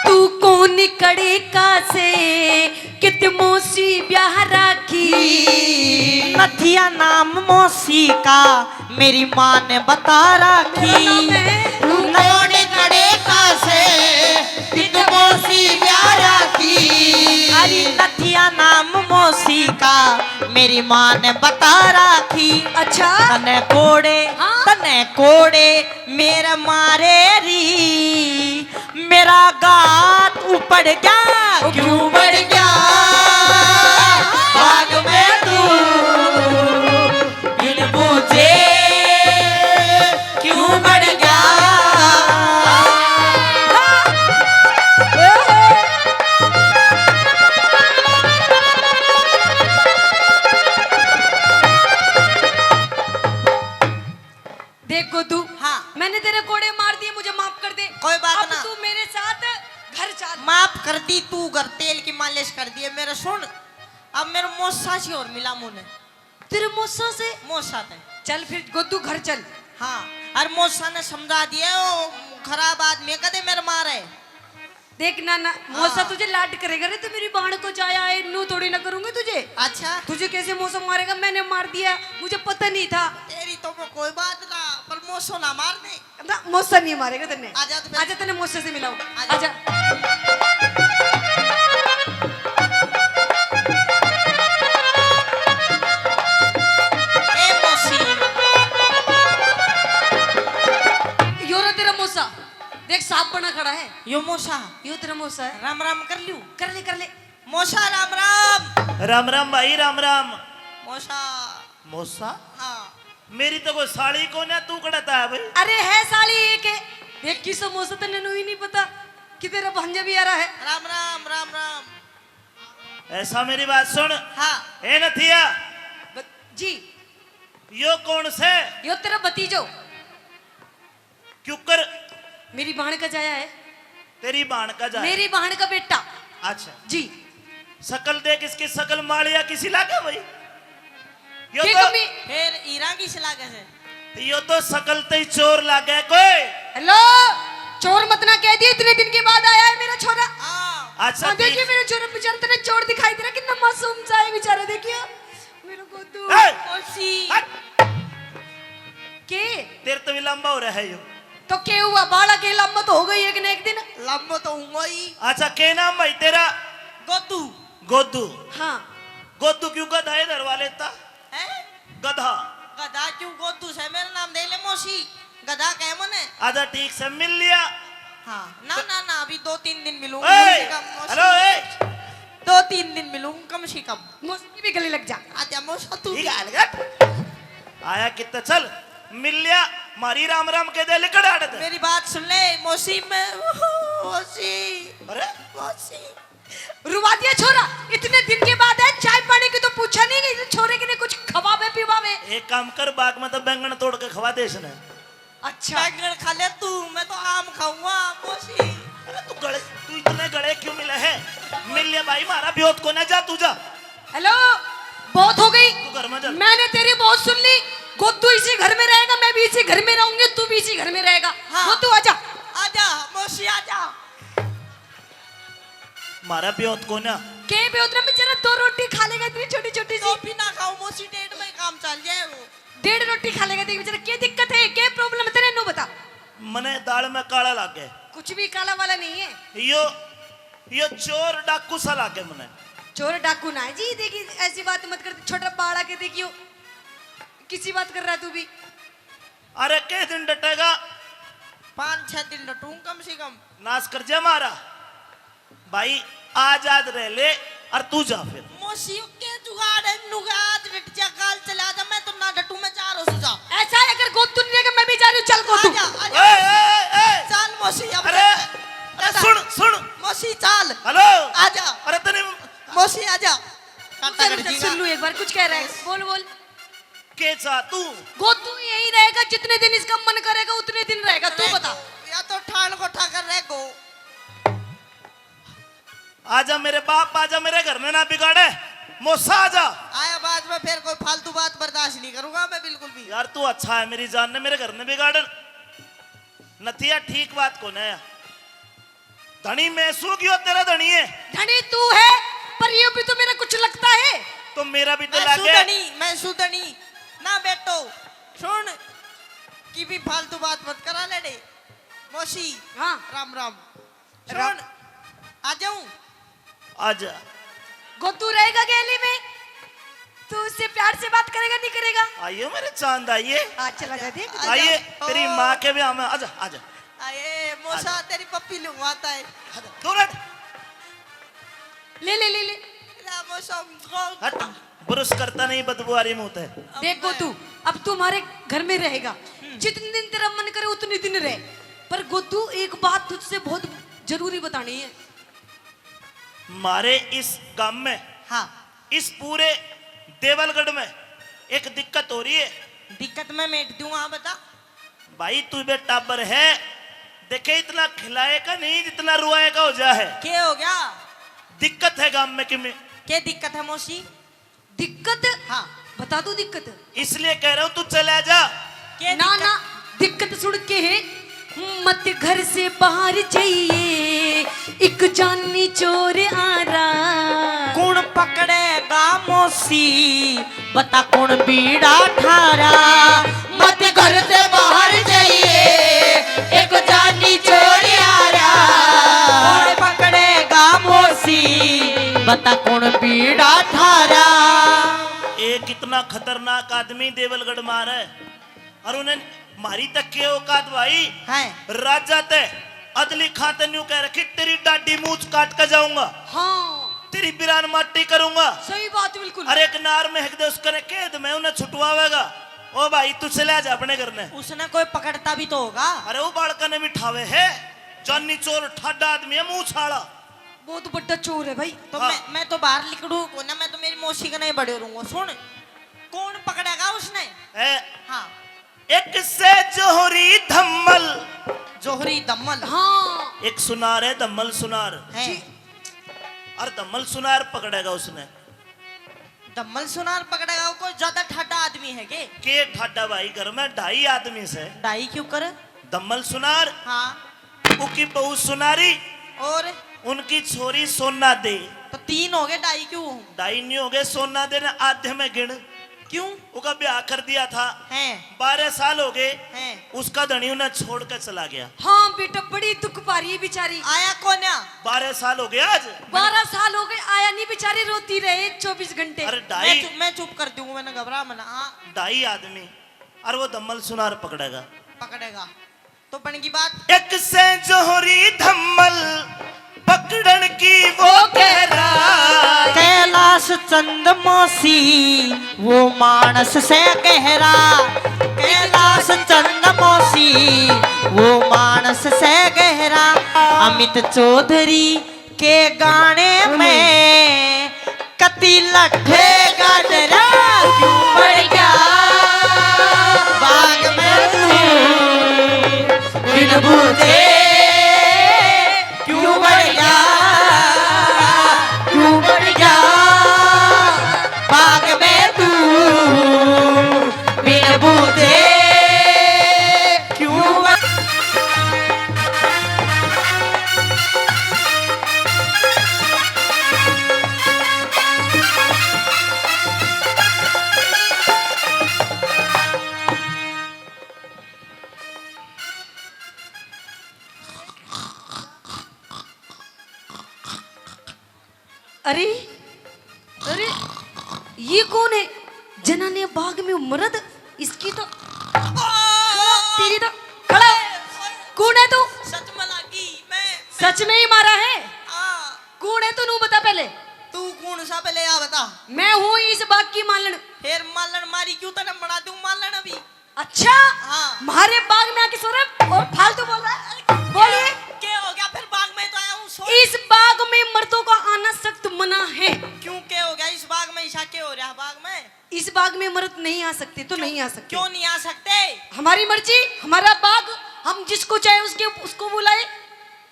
तू कौन कड़े का से कित मौसी ब्याह राखी। नथिया नाम मौसी का मेरी माँ ने बता राखी। मेरा नाम है। तू कौन कड़े का से कित मौसी ब्याह ता मेरी माँ ने बता राखी। अच्छा। तने कोड़े, हाँ। तने कोड़े मेरे मारे री, मेरा गात उपड़ गया, क्यों बढ़ गया भाग में तू, बिन बूझे क्यों बढ़ गया। देख गोदू, हाँ। मैंने तेरे कोड़े मार दिए, मुझे माफ कर दे। कोई बात अब ना। तू मेरे साथ घर चल। माफ कर दी तू, घर तेल की मालिश कर दिए। मेरे सुन, अब मेरे मौसा से और मिला मुने। तेरे मौसा से? मौसा ते। चल फिर गोदू घर चल। हाँ, और मौसा ने समझा दिया, ओ खराब आदमी है, कदे मेरे मारे। देख ना, ना, मौसा हाँ। तुझे लाड करेगा रे, तू मेरी बाण को जाया है, नू थोड़ी ना करूंगी तुझे। अच्छा। तुझे कैसे मौसा मारेगा, मैंने मार दिया, मुझे पता नहीं था। तेरी तो वो कोई बात ना, पर मौसो ना मार दे। ना, मौसा नहीं मारेगा तन्ने। आजा तो फिर। आजा, तन्ने मौसा से मिलाऊं। आजा। आजा। ए मौसी। यो रे तेरा मौसा। देख, सांप बना खड़ा है। यो मौसा। यो तेरा मौसा है। राम राम कर लूं? कर ले, कर ले। मौसा, राम राम। राम राम भाई, राम राम। मौसा। मौसा? हाँ। मेरी तो कोई साली कोन्या, तू कड़ता है भाई? अरे है साली एक है। देख किसो मौसा, तन्ने नू ही नहीं पता कि तेरा भांजा भी आ रहा है। राम राम, राम राम। ऐसा मेरी बात सुन। हाँ। ए नथिया। ब-, जी। यो कौन से? यो तेरा भतीजो। क्यों कर? मेरी बहन का जाया है। तेरी बहन का जाया? मेरी बहन का बेटा। अच्छा। जी। शकल देख इसकी, शकल मालिया किसी लागे भाई? यो के तो कमी? फिर हीरा किसी लागे से? यो तो शकल ते ही चोर लागे कोई। हेलो, चोर मत ना कह दिए, इतने दिन के बाद आया है मेरा छोरा। हाँ। अच्छा, हाँ, देखिए ठीक। मेरे छोरे बेचारे, तने चोर दिखाई दे रहा, कितना मासूम सा है बेचारा, देखिए। मेरा गोदू। ए! मौसी। हट। के? तेरे तो भी लंबा हो रहा है यो। तो के हुआ? बालक है, लंबा तो हो गई एक न एक दिन। लंबा तो होऊंगा ही। अच्छा, के नाम भाई तेरा? गोदू। गोदू। हाँ। गोदू क्यों गधा इधर वाले था? हैं? गधा। गधा क्यों गोदू से मेरा नाम दे ले मौसी? गधा कहे मने। आजा ठीक से मिल लिया। हाँ, ना, तो ना, ना, अभी दो तीन दिन मिलूंगा ए, कम से कम मौसी। हेलो, ए। दो तीन दिन मिलूंगा कम से कम। मौसी भी गले लग जा। आजा मौसा तू ठीक भी। है, अलगत। आया कितना, चल, मिल लिया, मारी राम राम के दे, लिकड़ आड़ दे। मेरी बात सुन ले, मौसी में, मौसी। अरे? मौसी। रुवा दिया छोरा, इतने दिन के बाद है, चाय पानी की तो पूछा नहीं, कि छोरे के ने कुछ खवावे पिवावे। एक काम कर, बाग में तो बैंगन तोड़ के खवा दे इसने। अच्छा। बैंगन खा ले तू, मैं तो आम खाऊंगा, मौसी। अरे तू गले, तू इतने गले क्यों मिले है? मिल ले भाई, मारा ब्योत को ना, जा तू जा। हेलो, बहुत हो गई। तू घर में चल। मैंने तेरी बहुत सुन ली। गोदू इसी घर में रहेगा, मैं भी इसी घर में रहूंगी, तू भी इसी घर में रहेगा। हाँ। गोदू आजा। आजा, मौसी आजा। मारा ब्योत को ना। के ब्योत ना, बेचारा दो रोटी खा लेगा, इतनी छोटी छोटी सी। तो भी ना खाओ मौसी, डेढ़ में काम चल जाए वो। डेढ़ रोटी खा लेगा, देख बेचारा, के दिक्कत है, के problem है तेरे, नू बता। मने दाल में काला लागे। कुछ भी काला वाला नहीं है। यो, यो चोर डाकू सा लागे मने। चोर डाकू ना है जी, देखी ऐसी बात मत कर, छोटा बालक है, देखियो किसी बात कर रहा है तू भी। अरे के दिन डटेगा? पाँच छह दिन डटूं कम से कम। नाश कर जा मारा। भाई, आज आज रह ले और तू जा फिर। मौसी के जुगाड़ है, नुगा आज डट जा, काल चला जा, मैं तो ना डटू, मैं जा रहा हूँ, जा। ऐसा है, अगर गोदू नहीं रहेगा, मैं भी जा रही हूँ, चल गोदू। आजा, आजा। ए, ए, ए। चल मौसी, अब अरे, अरे, बता। सुन, सुन। मौसी, चल। हेलो। आजा। अरे, तने मौसी, आजा। रुक जा, रुक जा, सुन लूँ एक बार, कुछ कह रहा है, बोल, बोल। के चाह तू? गोदू यहीं रहेगा, जितने दिन इसका मन करेगा, उतने दिन रहेगा, तू बता। या तो ठाण को ठाकर रह गो। आजा मेरे बाप, आजा, मेरे घर ने ना बिगाड़े। मौसा आजा। आया बाद में फिर कोई फालतू बात बर्दाश्त नहीं करूंगा मैं बिल्कुल भी। यार तू अच्छा है, मेरी जान ने मेरे घर ने बिगाड़न। नथिया ठीक बात को ना। धनी मैं सू, क्यों तेरा धनी है? धनी तू है, पर ये भी तो मेरा कुछ लगता है। तो मेरा भी तो मैं सू लागे। धनी, मैं सू धनी। ना बेटो, सुन, की भी फालतू बात मत करा लेडे। मौसी, हाँ। राम राम। राम। सुन, आ जाऊं? आजा। गोदू रहेगा गेली में? तू उससे प्यार से बात करेगा, नहीं करेगा? आइए मेरे चांद, आइए। आज चला जा, देख। आजा। आइए, ओ। तेरी माँ के ब्याह में, आजा, आजा। आए, मौसा, आजा। तेरी पप्पी लूंगा, आता है। आजा, दूर हट। ले, ले, ले, ले। ला, मौसा, हट, ब्रश करता नहीं, बदबू आ रही मुंह ते। अब देख मैं गोतू, अब तू हमारे घर में रहेगा। हम्म। जितने दिन तेरा मन करे, उतने दिन रह। पर गोतू, एक बात तुझसे बहुत जरूरी बतानी है। मारे इस गांव में, हाँ। इस पूरे देवलगढ़ में एक दिक्कत हो रही है। दिक्कत मैं मेट दूं, हाँ, बता। भाई, तू बे टाबर है, देखे, इतना खिलाए का नहीं जितना रुआए का हो जा है। के हो गया? दिक्कत है गांव में कि में। के दिक्कत है मौसी? दिक्कत? हाँ। बता दूं दिक्कत? इसलिए कह रहा हूँ, तू चला जा। के ना, दिक्कत? ना, दिक्कत सुन के है, मत घर से बाहर जाइए, एक जानी चोर आ रहा। कुण पकड़ेगा मौसी, बता कुण बीड़ा ठारा। मत घर से बाहर जाइए, एक जानी चोर आ रहा। कुण पकड़ेगा मौसी, बता कुण बीड़ा ठारा। ए कितना खतरनाक आदमी देवलगढ़ मार है। और उन्हें मारी तक के औकात भाई। हैं। राजा ते अदली खां ते न्यू कह रखी, तेरी डाडी मूछ काट के जाऊंगा। हाँ। तेरी बिरान माटी करूंगा। सही बात, बिल्कुल। अरे एक नार महक दे उसके ने कैद में उन्हें छुटवावेगा। ओ भाई, तू चला जा अपने घर ने। उसने कोई पकड़ता भी तो होगा। अरे वो बालका ने भी ठावे है, जानी चोर ठाडा आदमी है, मूछ आला। बहुत बड़ा चोर है भाई। तो हाँ। मैं, मैं तो बाहर लिकड़ू को ना, मैं तो मेरी मौसी के नहीं बड़े रहूंगा। सुन, कौन पकड़ेगा उसने? ए, हाँ। एक से जोहरी धम्मल। जोहरी धम्मल। हाँ। एक सुनार है, धम्मल सुनार। है। जी। और धम्मल सुनार पकड़ेगा उसने। धम्मल सुनार पकड़ेगा, वो कोई ज्यादा ठाडा आदमी है के? के ठाडा भाई, घर में ढाई आदमी से। ढाई क्यों करे? धम्मल सुनार। हाँ। उकी बहू सुनारी। और? उनकी छोरी सोना दे। तो तीन हो गए, ढाई क्यों? ढाई नहीं हो गए, सोना दे ने आधे में गिण। क्यों? उका ब्याह कर दिया था। हैं। बारह साल हो गए। हैं। उसका धनी उन्हें छोड़ के चला गया। हाँ बेटा, बड़ी दुख पा रही है बेचारी। आया कोन्या? बारह साल हो गए आज। बारह साल हो गए, आया नहीं, बेचारी रोती रहे चौबीस घंटे। अरे मैं ढाई। चुप, मैं चुप कर दूंगा, मैंने घबरा मना। हाँ। ढाई आदमी, और वो धम्मल सुनार पकड़ेगा। पकड़ेगा। तो बन की बात। एक से जोहरी धम्मल पकड़न की वो कह रहा। कैलाश चंद मौसी वो मानस से गहरा। कैलाश चंद मौसी वो मानस से गहरा। अमित चौधरी के गाने में कती लठे गाडरा। क्यों बढ़ गया बाग में तू बिन बूझे? क्यों बढ़ गया, क्यों बढ़ गया बाग में तू बिन बूझे? क्यों बढ़ अरे, अरे, ये कौन है? जनाने बाग में मर्द, इसकी तो, तेरी तो, खड़ा हो। कौन है तू? सच में लागी, मैं, मैं सच में ही मारा है? हाँ। कौन है तू, नू बता पहले। तू कौन सा, पहले या बता। मैं हूँ इस बाग की मालन। फिर मालन मारी क्यों, तने बना दूं मालन अभी। अच्छा? हाँ। म्हारे बाग में आके सो रहा है और फालतू बोल रहा है। बोलिए। के हो गया? फिर बाग में तो आया हूँ, सो। इस बाग में मर्दों का आना सख्त मना है। क्यों, के हो गया? इस बाग में ईशा के हो रहा है बाग में? इस बाग में मर्द नहीं आ सकते तो क्यों, नहीं आ सकते। क्यों नहीं आ सकते? हमारी मर्जी, हमारा बाग, हम जिसको चाहे उसके, उसको बुलाए।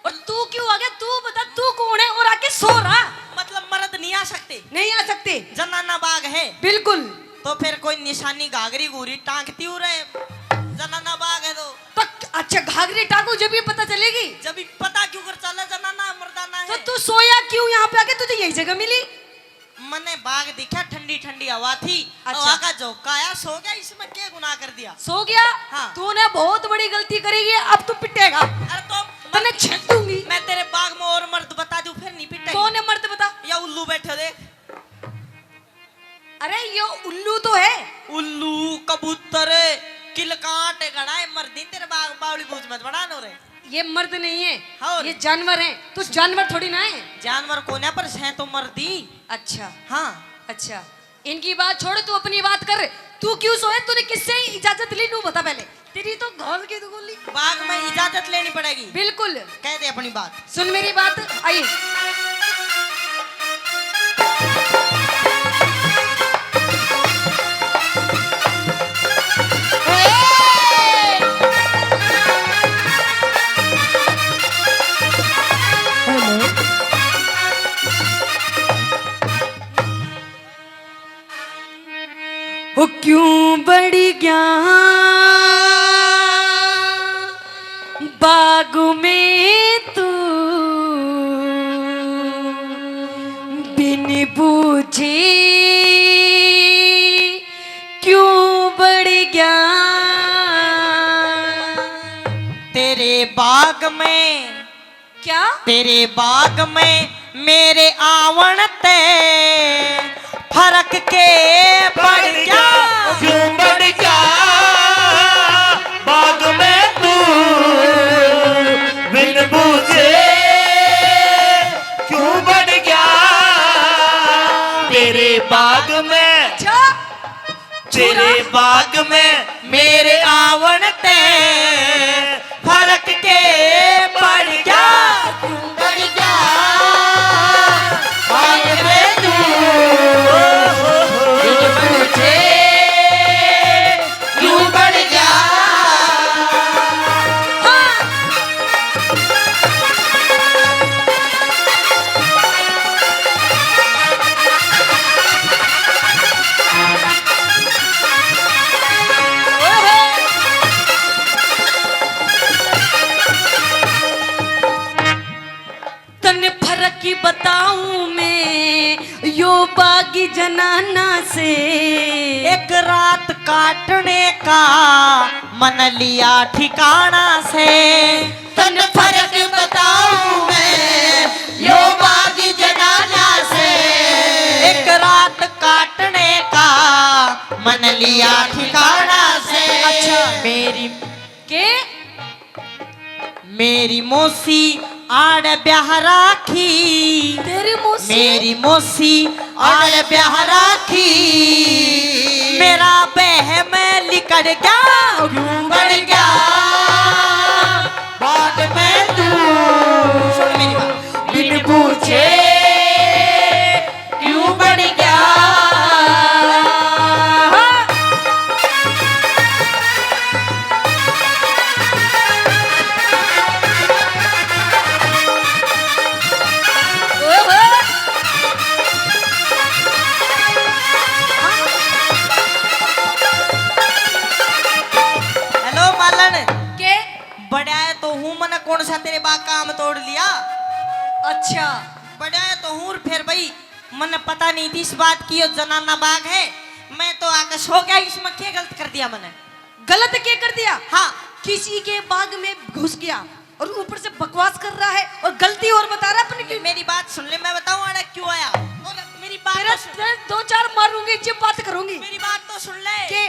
और तू क्यों आ गया? तू बता, तू कौन है और आके सो रहा? मतलब मर्द नहीं आ सकते? नहीं आ सकते। जनाना बाग है। बिल्कुल। तो फिर कोई निशानी घाघरी घूरी टांगती हो रहे, जनाना बाग है तो। तो अच्छा, घाघरी टांगू जब भी पता चलेगी। जब भी पता क्यों कर चला, जनाना है, मर्दाना है। तो तू सोया क्यों यहाँ पे आके, तुझे यही जगह मिली? मने बाग दिखा, ठंडी ठंडी हवा थी। अच्छा। हवा का झोंका आया, सो गया, इसमें क्या गुनाह कर दिया? सो गया? हाँ। तूने बहुत बड़ी गलती करी है, अब तू पिटेगा। अरे तो तने मैं, छेद दूंगी। मैं तेरे बाग में और मर्द बता दूं, फिर नहीं पिटेगी। कौन है मर्द, बता। या उल्लू बैठे देख। अरे, यो उल्लू तो है। उल्लू, कबूतर, किलकाट घड़ा है, मर्दी तेरे बाग बावली बूझ मत बना नो रे। ये मर्द नहीं है, और? ये जानवर है। तू जानवर थोड़ी ना है। जानवर कोन्या, पर सै तो मर्दी। अच्छा। हाँ। अच्छा, इनकी बात छोड़, तू अपनी बात कर। तू क्यों सोए, तूने किससे इजाजत ली, नू बता पहले। तेरी तो घोल की तो गोली। बाग में इजाजत लेनी पड़ेगी। बिल्कुल। कह दे अपनी बात। सुन मेरी बात, आइए। ओ क्यों बड़ गया बाग में तू, बिन बूझे क्यों बड़ गया? तेरे बाग में क्या? तेरे बाग में मेरे आवण ते फर्क के पड़ गया? क्यों बड़ गया बाग में तू बिन बूझे? क्यों बड़ गया तेरे बाग में? अच्छा। तेरे बाग में मेरे आवण ते फर्क के पड़ गया? क्यों बड़ गया? आग में तू क्यों बड़ गया? हाँ। तन फर्क बताऊं मैं यो बागी जनाना से। एक रात काटने का मन लिया ठिकाना से। तन फर्क बताऊं मैं यो बागी जनाना से। एक रात काटने का मन लिया ठिकाना से। अच्छा। मेरी के? मेरी मौसी आड़ ब्याह राखी। तेरी मौसी? मेरी मौसी आड़ ब्याह राखी। मेरा बहम लिकड़ गया, क्यों बड़ गया? बाद में तू सुन मेरी बात। बिन पूछे क्यों बड़ गया? हेलो मालन। के? बड़ा है तो हूँ, मने कौन सा तेरे बाग का आम तोड़ लिया? अच्छा। बड़ा है तो हूँ, फिर भाई मन्ने पता नहीं थी इस बात की, यो जनाना बाग है। मैं तो आके सो गया, इसमें क्या गलत कर दिया मैंने? गलत क्या कर दिया? हाँ। किसी के बाग में घुस गया और ऊपर से बकवास कर रहा है और गलती और बता रहा है अपनी। मेरी बात सुन ले, मैं बताऊं आड़े क्यों आया। मेरी बात तेरा, तो सुन। तेरे दो चार मारूंगी, इज्जत बात करूंगी। मेरी बात तो सुन ले। के?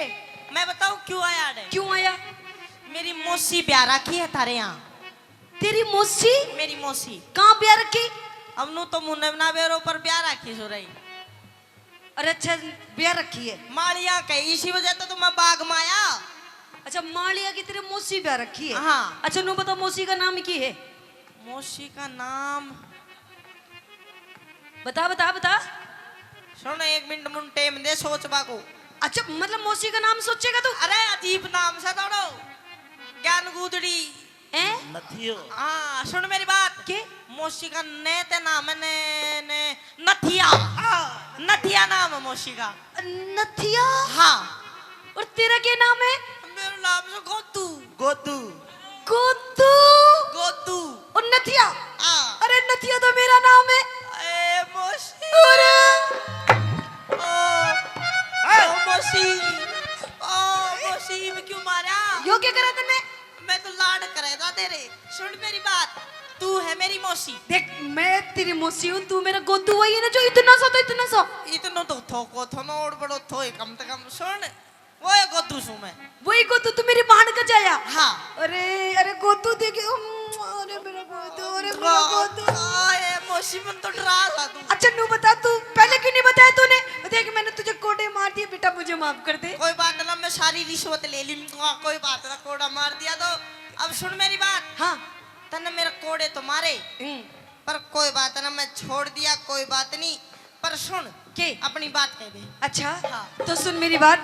मैं बताऊं क्यों आया आड़े। क्यों आया? मेरी मौसी ब्याह राखी है थारे यहाँ। तेरी मौसी? मेरी मौसी। कहाँ ब्याह रखी? अब नू तो मुन्ने ना बेरो पर ब्याह राखी सो रही। अरे अच्छा, ब्याह रखी है। मालिया के, इसी वजह तो तुम्हें बाग में आया। अच्छा, मालिया की तेरी मौसी ब्याह रखी है? हाँ। अच्छा, नू बता, मौसी का नाम की है? मौसी का नाम बता, बता, बता। सुन, एक मिनट मुन टाइम दे सोचबा को। अच्छा, मतलब मौसी का नाम सोचेगा तू? अरे, अजीब नाम से दौड़ो। ज्ञान गुदड़ी। हैं? नथियो। हाँ, सुन मेरी बात। के? मौसी का ने ते नाम है ने, ने, नथिया। हाँ। नथिया नाम है मौसी का। नथिया? हाँ। और तेरा क्या नाम है? मेरा नाम है गोदू। गोदू। गोदू? गोदू। और नथिया? हाँ। अरे नथिया तो मेरा नाम है। ए, मौसी। अरे। ओ, ओ, मौसी। ओ, मौसी, मैं क्यों मारा? यो क्या करा तन्ने? मैं तो लाड करे था तेरे। सुन मेरी बात, तू है मेरी मौसी। देख, मैं तेरी मौसी हूँ, तू मेरा गोदू वही है ना, जो इतना सा तो इतना तो इतनो तो थोको थो ना, और बड़ो थो ही कम से कम। सुन, वो है गोदू सू मैं। वही गोदू, तू मेरी बहन का जाया? हाँ। अरे, अरे गोदू देखे, उम, अरे मेरा गोदू, अरे मेरा गोदू। आए, मौसी, मन तो डरा था तू। अच्छा, नू बता, तू पहले क्यों नहीं बताया तूने? देख, मैंने तुझे कोड़े मार दिए बेटा, मुझे माफ कर दे। कोई बात ना, मैं सारी रिश्वत ले ली, कोई बात ना, कोड़ा मार दिया तो। अब सुन मेरी बात। हाँ। तन्ने मेरे कोड़े तो मारे, हम्म। पर कोई बात ना, मैं छोड़ दिया, कोई बात नहीं। पर सुन, के? अपनी बात कह दे। अच्छा, हाँ। तो सुन मेरी बात।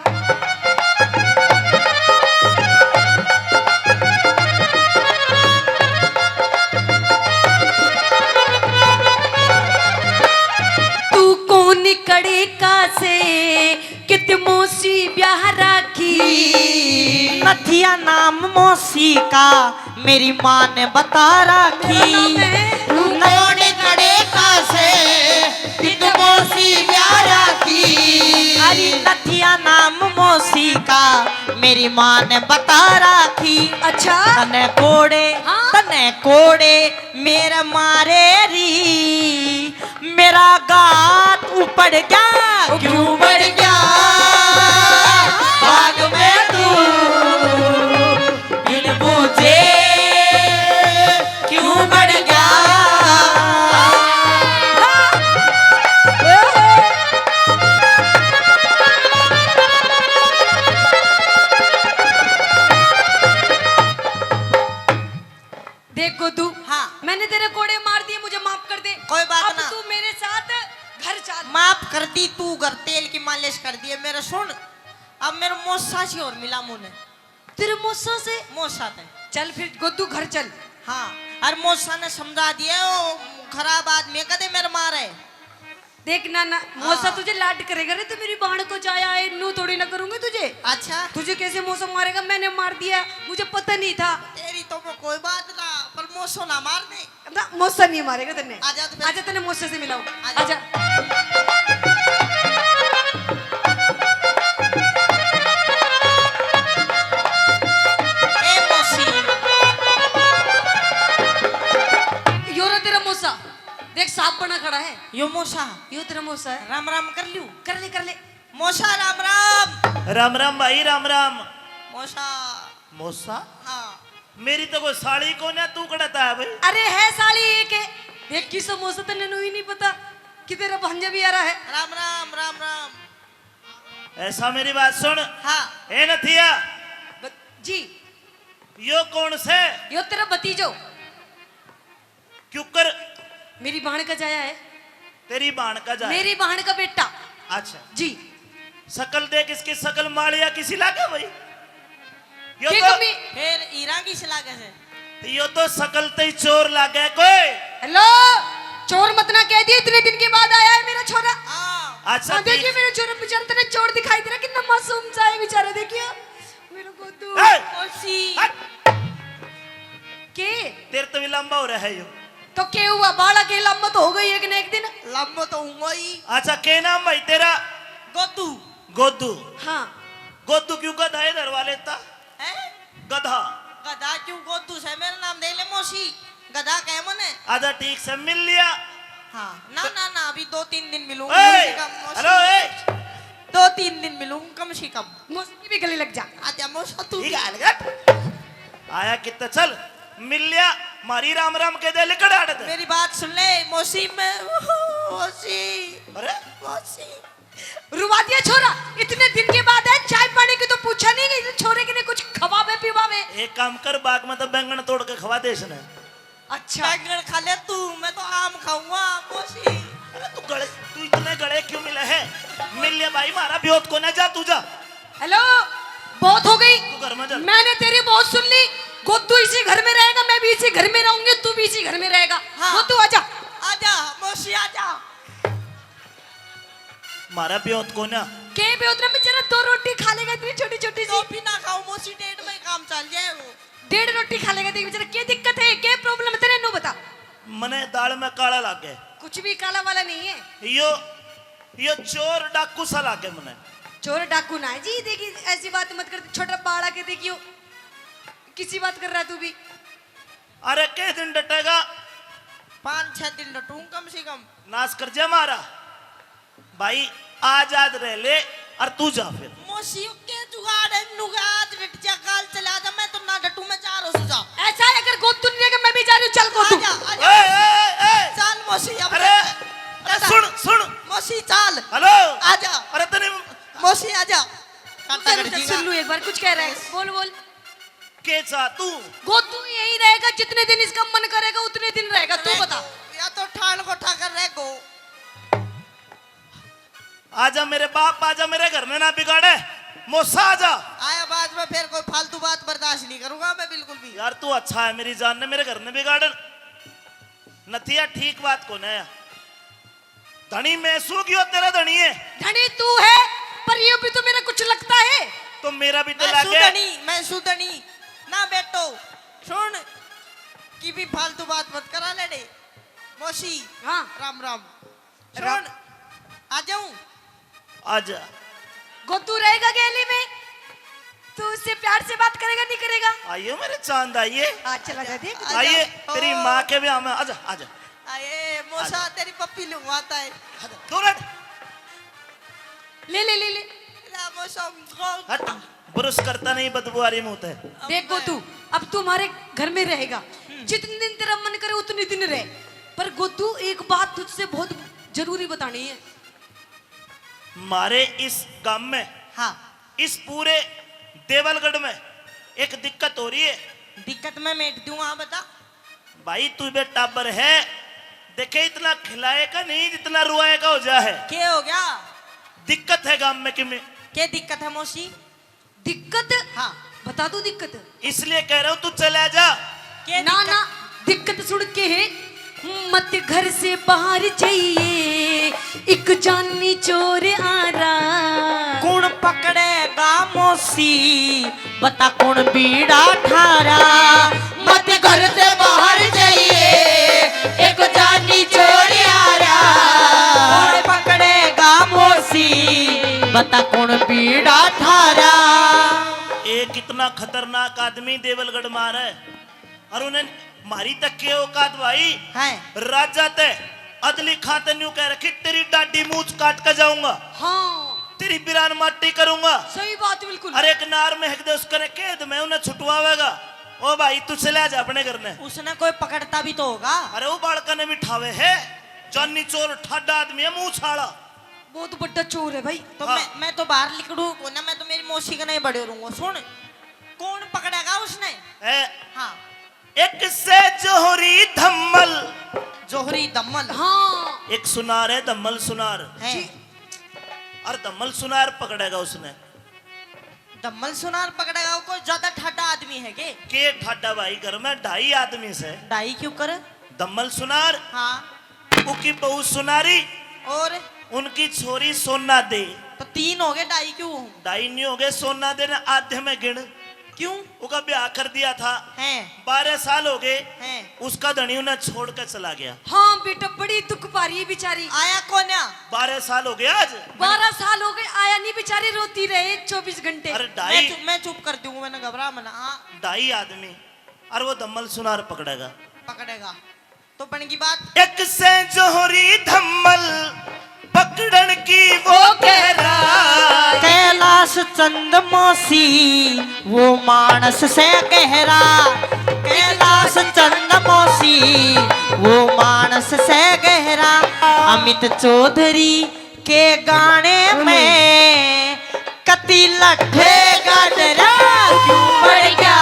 तू कौन कड़े का से कित मौसी ब्याह राखी। नथिया नाम मौसी का मेरी माँ ने बता राखी। तू कौन कड़े का से कित मौसी ब्याह राखी। अरे नथिया नाम मौसी का मेरी माँ ने बता राखी। अच्छा। तने कोड़े, हाँ। तने कोड़े मेरे मारे री। मेरा गात उपड़ गया, क्यों बढ़ गया भाग में तू, बिन बूझे क्यों बढ़ गया। देख गोदू, हाँ। मैंने तेरे कोड़े मार दिए, मुझे माफ कर दे। कोई बात अब ना। तू मेरे साथ घर चल। माफ कर दी तू, घर तेल की मालिश कर दिए। मेरा सुन, अब मेरा मौसा सी और मिला मुने। तेरे मौसा से? मौसा ते। चल फिर गोदू घर चल। हाँ, और मौसा ने समझा दिया, वो खराब आदमी है, कदे मेरे मारे। देख नाना, मौसा हाँ। तुझे लाड करेगा रे, तो मेरी बाण को जाया है, नू थोड़ी ना करूंगी तुझे। अच्छा। तुझे कैसे मौसा मारेगा, मैंने मार दिया, मुझे पता नहीं था। तेरी तो वो कोई बात ना, पर मौसो ना मार दे। ना, मौसा नहीं मारेगा तन्ने। आजा तो फिर। आजा, तन्ने मौसा से मिलाऊं। आजा। आजा। ए मौसी। यो रे तेरा मौसा। देख, सांप बना खड़ा है। यो मौसा। यो तेरा मौसा है। राम राम कर लूं? कर ले, कर ले। मौसा, राम राम। राम राम भाई, राम राम। मौसा। मौसा? हाँ। मेरी तो कोई साली कोन्या, तू कड़े तै आया भाई? अरे है साली एक है। देख किसो मौसा, तन्ने नू ही नहीं पता कि तेरा भांजा भी आ रहा है। राम राम, राम राम। ऐसा मेरी बात सुन। हाँ। ए नथिया। ब-, जी। यो कौन से? यो तेरा भतीजो। क्यों कर? मेरी बहन का जाया है। तेरी बहन का जाया? मेरी बहन का बेटा। अच्छा। जी। शकल देख इसकी, शकल माड़िया किसी लागे भाई? यो के तो कमी? फिर हीरा किसी लागे से? यो तो शकल ते ही चोर लागे कोई। हेलो, चोर मत ना कह दिए, इतने दिन के बाद आया है मेरा छोरा। हाँ। अच्छा, हाँ, ठीक। देखिए मेरा छोरा बेचारा, इतना चोर दिखाई दे रहा, कितना मासूम सा है बेचारा, देखिए। मेरा गोदू। ए! मौसी। हट। के? तेरे तो भी लंबा हो रहा है यो। तो के हुआ? बालक है, लंबा तो हो गई एक न एक दिन। लंबा तो हूंगा ही। अच्छा, के नाम भाई तेरा? गोदू। गोदू। हाँ। गोदू क्यों गधा इधर वाले था? हैं? गधा। गधा क्यों गोदू से मेरा नाम दे ले मौसी? गधा कहे मने। आजा ठीक से मिल लिया। हाँ। ना, ना, ना, अभी दो तीन दिन मिलूंगा ए, कम से कम मौसी। हेलो, ए। दो तीन दिन मिलूंगा कम से कम। मौसी की भी गले लग जा। आजा मौसा तू ठीक भी। है, अलगट। आया कितना, चल, मिल लिया, मारी राम राम के दे, लिकड़ आड़ दे। मेरी बात सुन ले, मौसी मैं, मौसी। अरे? मौसी। रुवा दिया छोरा, इतने दिन के बाद है, चाय पानी की तो पूछा नहीं कि इस छोरे के ने कुछ खवावे पिवावे। एक काम कर, बाग में तो बैंगन तोड़ के खवा दे इसने। अच्छा। बैंगन खा ले तू, मैं तो आम खाऊंगा, मौसी। अरे तू गले, तू इतने गले क्यों मिले है? मिल ले भाई, मारा ब्योत को ना, जा तू जा। हेलो, बहुत हो गई। तू घर में जा। मैंने तेरी बहुत सुन ली। गोदू इसी घर में रहेगा, मैं भी इसी घर में रहूंगी, तू भी इसी घर में रहेगा। हाँ। गोदू आजा। आजा, मौसी आजा। मारा ब्योत को ना। के ब्योत ना, बेचारा दो रोटी खा लेगा, इतनी छोटी छोटी सी। तो भी ना खाओ मौसी, डेढ़ में काम चल जाए वो। डेढ़ रोटी खा लेगा, देख बेचारा, क्या दिक्कत है, क्या प्रॉब्लम है तेरे, नू बता। मने दाल में काला लागे। कुछ भी काला वाला नहीं है। यो, यो चोर डाकू सा लागे मने। चोर डाकू ना है जी, देखी ऐसी बात मत कर, छोटा बालक है, देखियो किसी बात कर रहा है तू भी। अरे के दिन डटेगा? पाँच छह दिन डटूं कम से कम। नाश कर जे मारा। भाई, आजाद रह ले और तू जा फिर। मौसी, के जुगाड़ है, नुगा आज डट जा, काल चला जा, मैं तो ना डटू, मैं जा रहा हूँ, जा। ऐसा है, अगर गोतू नहीं रहेगा, मैं भी जा रही हूँ, चल गोतू। आजा, आजा। ए, ए, ए। चल मौसी, अब अरे, अरे, सुन, सुन। मौसी, चल। हेलो। आजा। अरे, तने मौसी, आजा। काका कर जी सुन लूँ एक बार, कुछ कह रहा है, बोल, बोल। के चाह तू? गोतू यहीं रहेगा, जितने दिन इसका मन करेगा, उतने दिन रहेगा, तू बता। या तो ठाण को ठाकर रह गो। आजा मेरे बाप, आजा, मेरे घर ने ना बिगाड़े। मौसा, आजा। आया बाद में फिर कोई फालतू बात बर्दाश्त नहीं करूंगा मैं बिल्कुल भी। यार, तू अच्छा है मेरी जान ने, मेरे घर ने बिगाड़े। नथिया ठीक बात को ना। धनी मैं सू गयो, तेरा धनी है। धनी तू है, पर ये भी तो मेरा कुछ लगता है। तो मेरा भी तो मैं सू लागे। धनी, मैं सू धनी। ना बेटो, सुन, की भी फालतू बात मत करा लेने। मौसी, हाँ। राम राम। राम। सुन, आ जाऊं? आजा। गोतू रहेगा गैली में, तू उससे प्यार से बात करेगा, नहीं करेगा? आइए मेरे चांद, आइए। आ, चला जा, देख। आइए, आजा। तेरी ओ। माँ के ब्याह में, आजा, आजा। आए, मौसा, आजा। तेरी पप्पी लूंगा, आता है। आजा, दो मिनट। ले, ले, ले, ले। ला, मौसा, हट, ब्रश करता नहीं, बदबू आ रही मुंह ते। देख गोतू, अब तू हमारे घर में रहेगा, हम्म। जितने दिन तेरा मन करे उतने दिन रह, पर गोतू, एक बात तुझसे बहुत जरूरी बतानी है। मारे इस गांव में, हाँ। इस पूरे देवलगढ़ में एक दिक्कत हो रही है। दिक्कत मैं मेट दूं, हाँ, बता। भाई, तू बे टाबर है, देखे इतना खिलाए का नहीं जितना रुआए का हो जा है। के हो गया? दिक्कत है गांव में कि में। के दिक्कत है मौसी? दिक्कत? हाँ। बता दूं दिक्कत? इसलिए कह रहा हूँ, तू चला जा। के ना, दिक्कत? ना, दिक्कत सुन के है, मत घर से बाहर जाइए, एक जानी चोर आ रहा। कौन पकड़ेगा मौसी, बता कौन बीड़ा ठारा, मत घर से बाहर जाइए, एक जानी चोर आ रहा। कौन पकड़ेगा मौसी, बता कौन बीड़ा ठारा। ए कितना खतरनाक आदमी देवलगढ़ मार है। और उन्हें मारी तक के औकात भाई। हैं। राजा ते अदली खां ते न्यू कह रखी, तेरी डाडी मूछ काट के जाऊंगा। हाँ। तेरी बिरान माटी करूंगा। सही बात, बिल्कुल। अरे एक नार में हक दे उसके ने कैद में उन्हें छुटवावेगा। ओ भाई, तू चला जा अपने घर ने। उसने कोई पकड़ता भी तो होगा। अरे वो बालका ने भी ठावे है, जानी चोर, ठाडा आदमी है, मूछ आला। बहुत बड़ा चोर है भाई। तो हाँ। मैं, मैं तो बाहर निकलू को ना, मैं तो मेरी मौसी के नहीं बड़े रहूंगा। सुन, कौन पकड़ेगा उसने? ए, हाँ। एक से जोहरी धम्मल। जोहरी धम्मल। हाँ। एक सुनार है धम्मल सुनार। है। जी। और धम्मल सुनार पकड़ेगा उसने। धम्मल सुनार पकड़ेगा, वो कोई ज्यादा ठाडा आदमी है के? के ठाडा भाई, घर में ढाई आदमी से। ढाई क्यों करे? धम्मल सुनार। हाँ। उकी बहू सुनारी। और? उनकी छोरी सोना दे। तो तीन हो गए, ढाई क्यों? ढाई नहीं हो गए, सोना दे ने आधे में गिण। क्यों? उका ब्याह कर दिया था। हैं। बारह साल हो गए। हैं। उसका धनी उन्हें छोड़ के चला गया। हाँ बेटा, बड़ी दुख पा रही है बेचारी। आया कोन्या? बारह साल हो गए आज। बारह साल हो गए, आया नहीं, बेचारी रोती रहे चौबीस घंटे। अरे ढाई। मैं चु-, मैं चुप कर दूंगा, मैंने घबरा मना। हाँ। ढाई आदमी, और वो धम्मल सुनार पकड़ेगा। पकड़ेगा। तो बन की बात। एक से जोहरी धम्मल पकड़न की वो कह रहा। कैलाश चंद मौसी वो मानस से गहरा। कैलाश चंद मौसी वो मानस से गहरा। अमित चौधरी के गाने में कती लठे गाजरा क्यों बढ़ गया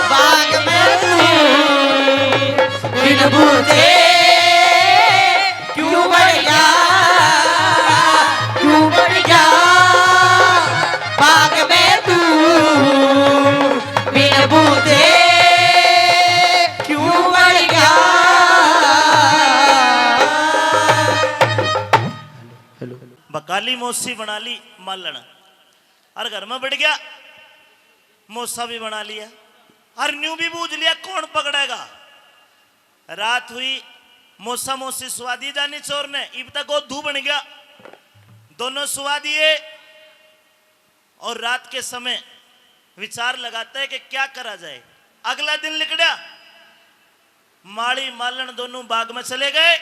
बाग में तू बिन बूझे क्यों बढ़ गया, क्यों बढ़ गया बाग में तू बिन बूझे क्यों बढ़ गया। हेलो। बकाली मौसी बना ली मालन, और घर में बढ़ गया, मौसा भी बना लिया, और न्यू भी बूझ लिया कौन पकड़ेगा। रात हुई, मौसा मौसी सुवा दी जानी चोर ने, इब तक वो धू बन गया, दोनों सुवा दिए। और रात के समय विचार लगाता है कि क्या करा जाए। अगला दिन लिकड़ा, माली मालन दोनों बाग में चले गए।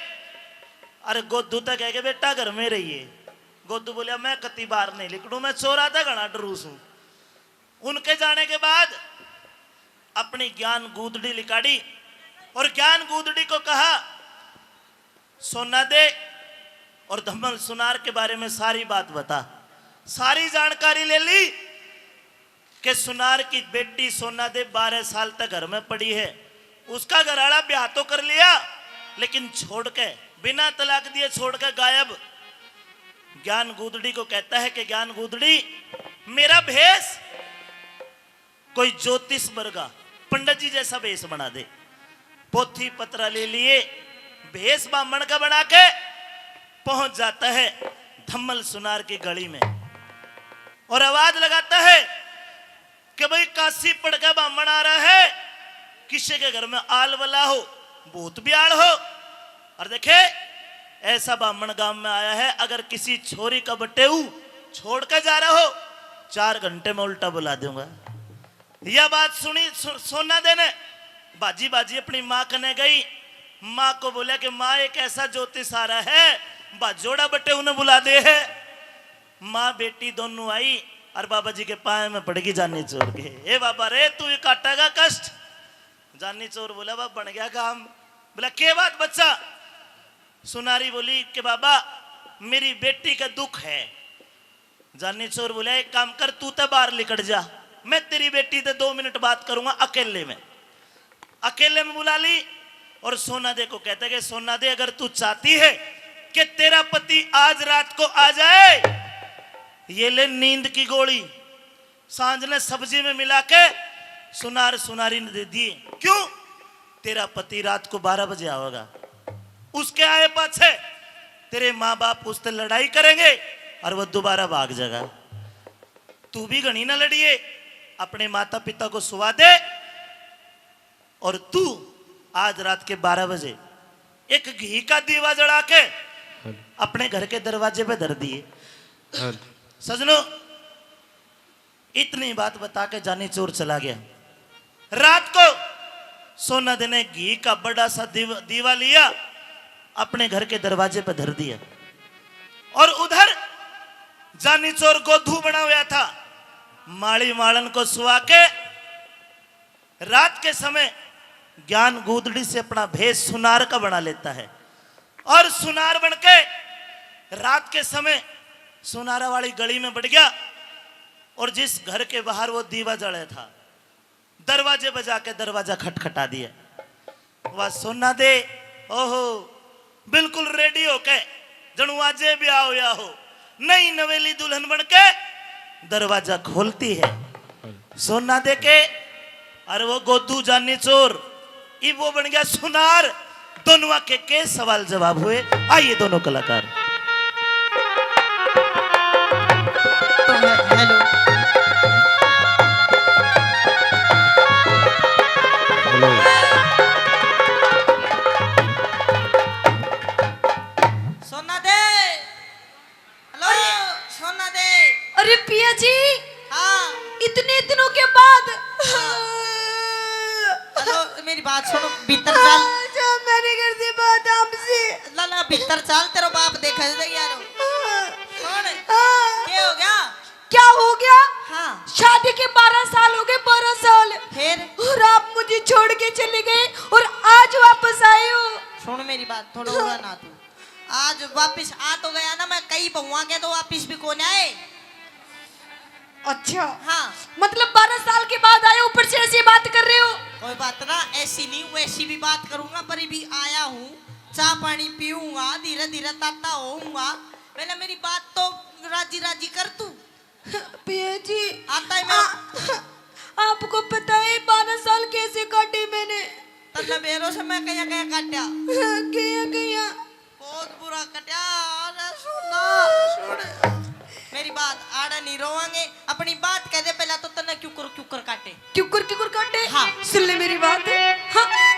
अरे गोदू तै कह के, "बेटा, घर में रहिए।" गोदू बोलिया, "मैं कती बाहर नहीं लिकड़ू, मैं चोरा तै घना डरू सूं।" उनके जाने के बाद अपनी ज्ञान गूदड़ी लिकाड़ी और ज्ञान गूदड़ी को कहा, "सोना दे और धम्मल सुनार के बारे में सारी बात बता।" सारी जानकारी ले ली कि सुनार की बेटी सोना दे बारह साल तक घर में पड़ी है। उसका घरवाला ब्याह तो कर लिया, लेकिन छोड़ के, बिना तलाक दिए छोड़ के गायब। ज्ञान गूदड़ी को कहता है कि ज्ञान गूदड़ी, मेरा भेष कोई ज्योतिष वर्गा, पंडित जी जैसा भेष बना दे। पोथी पत्रा ले लिए, भेष बामण का बना के पहुंच जाता है धम्मल सुनार की गली में और आवाज लगाता है कि भाई, काशी पड़ के बामण आ रहा है, किसी के घर में आल वला हो, भूत बियाल हो, और देखे, ऐसा बामण गांव में आया है, अगर किसी छोरी का बटेऊ छोड़ के जा रहा हो, चार घंटे में उल्टा बुला दूंगा। यह बात सुनी सो-, सोना दे ने बाजी बाजी अपनी माँ कने गई। माँ को बोला कि माँ, एक ऐसा ज्योतिष आ रहा है, बाजोड़ा बटेऊ ने बुला दे है। माँ बेटी दोनों आई और बाबा जी के पाए में पड़ गई जानी चोर के, "ए बाबा रे, तू ही काटेगा कष्ट।" जानी चोर बोला, "बाबा, बन गया काम।" बोला, "के बात बच्चा?" सुनारी बोली कि, "बाबा, मेरी बेटी का दुख है।" जानी चोर बोला, "एक काम कर, तू तो बाहर लिकड़ जा, मैं तेरी बेटी से दो मिनट बात करूंगा अकेले में।" अकेले में बुला ली और सोना दे को कहते कि, "सोना दे, अगर तू चाहती है कि तेरा पति आज रात को आ जाए, ये ले नींद की गोली।" सांझ ने सब्जी में मिला के सुनार सुनारी ने दे दिए। क्यों? तेरा पति रात को बारह बजे आवेगा, उसके आए पाछे तेरे माँ बाप उससे लड़ाई करेंगे और वो दोबारा भाग जाएगा। तू भी घणी ना लड़िए, अपने माता पिता को सुवा दे और तू आज रात के बारह बजे एक घी का दीवा जला के अपने घर के दरवाजे पे धर दिए। सजनों, इतनी बात बता के जानी चोर चला गया। रात को सोना दे ने घी का बड़ा सा दीव-, दीवा लिया, अपने घर के दरवाजे पर धर दिया। और उधर जानी चोर गोधू बना हुआ था, माली मालन को सुवा के रात के समय ज्ञान गूदड़ी से अपना भेष सुनार का बना लेता है और सुनार बन के रात के समय सुनारा वाली गली में बढ़ गया और जिस घर के बाहर वो दीवा जले था, दरवाजे बजा के दरवाजा खटखटा दिया। वह सोना दे, ओहो, बिल्कुल रेडी होके, जणु आजे ब्याह होया हो, नई नवेली दुल्हन बन के दरवाजा खोलती है। सोना दे के, अरे वो गोदू जानी चोर, इब वो बन गया सुनार। दोनों के, के सवाल जवाब हुए। आइए दोनों कलाकार। हेलो। हेलो। सोना दे। हेलो, अरे। सोना दे। अरे पिया जी। हाँ। इतने दिनों के बाद। हाँ। हेलो, मेरी बात सुनो, भीतर चल। हाँ, जा मेरे घर से बात आपसे। ना, ना, भीतर चल, तेरा बाप देखा दे यार। हाँ। कौन? हाँ। क्या हो गया? क्या हो गया? हाँ। शादी के बारह साल हो गए, बारह साल। फिर? और आप मुझे छोड़ के चले गए और आज वापस आए हो। सुन मेरी बात, थोड़ा हाँ। उड़ा ना तू। आज वापस आ तो गया ना, मैं कई बहुआ के तो वापस भी कौन आए। अच्छा। हाँ। मतलब बारह साल के बाद आए, ऊपर से ऐसी बात कर रहे हो। कोई बात ना, ऐसी नहीं, वैसी भी बात करूंगा, पर भी आया हूँ, चाय पानी पीऊंगा, धीरे धीरे ताता होऊंगा। पहले मेरी बात तो राजी राजी कर तू। पिया जी, आता है मैं। आ, आपको पता है बारह साल कैसे काटे मैंने? तन्ने बेरो से मैं कया कया काट्या। कया कया? बहुत बुरा कट्या। अरे सुना, सुन। मेरी बात, आड़ा नहीं रोवांगे। अपनी बात कह दे पहला तो तन्ने क्यूकर क्यूकर काटे। क्यूकर क्यूकर काटे? हाँ। सुन ले मेरी बात। हाँ।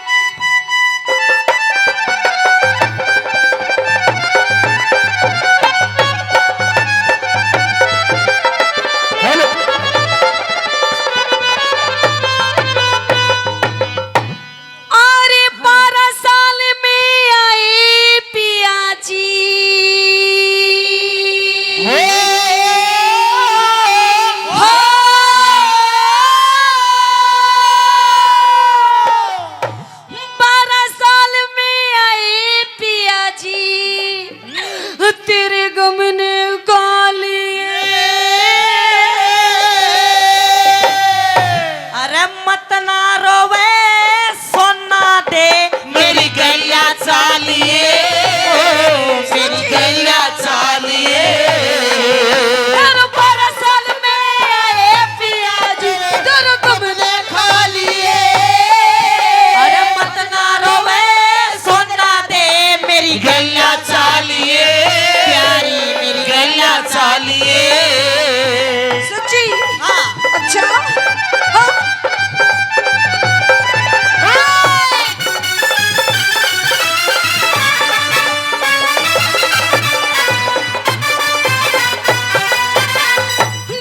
हेलो। अरे बारह साल में आए पिया जी। तुमने खा लिए। अरे मत ना रोवे सोना दे, मेरी गैया चालिए, मेरी गैया चालिए। हर बारह साल में आए पिया जी, दर तुमने खा लिए। अरे मत ना रोवे सोना दे, मेरी गैया चालिए, प्यारी मेरी गैया चालिए। सच्ची? हाँ। अच्छा। हाँ।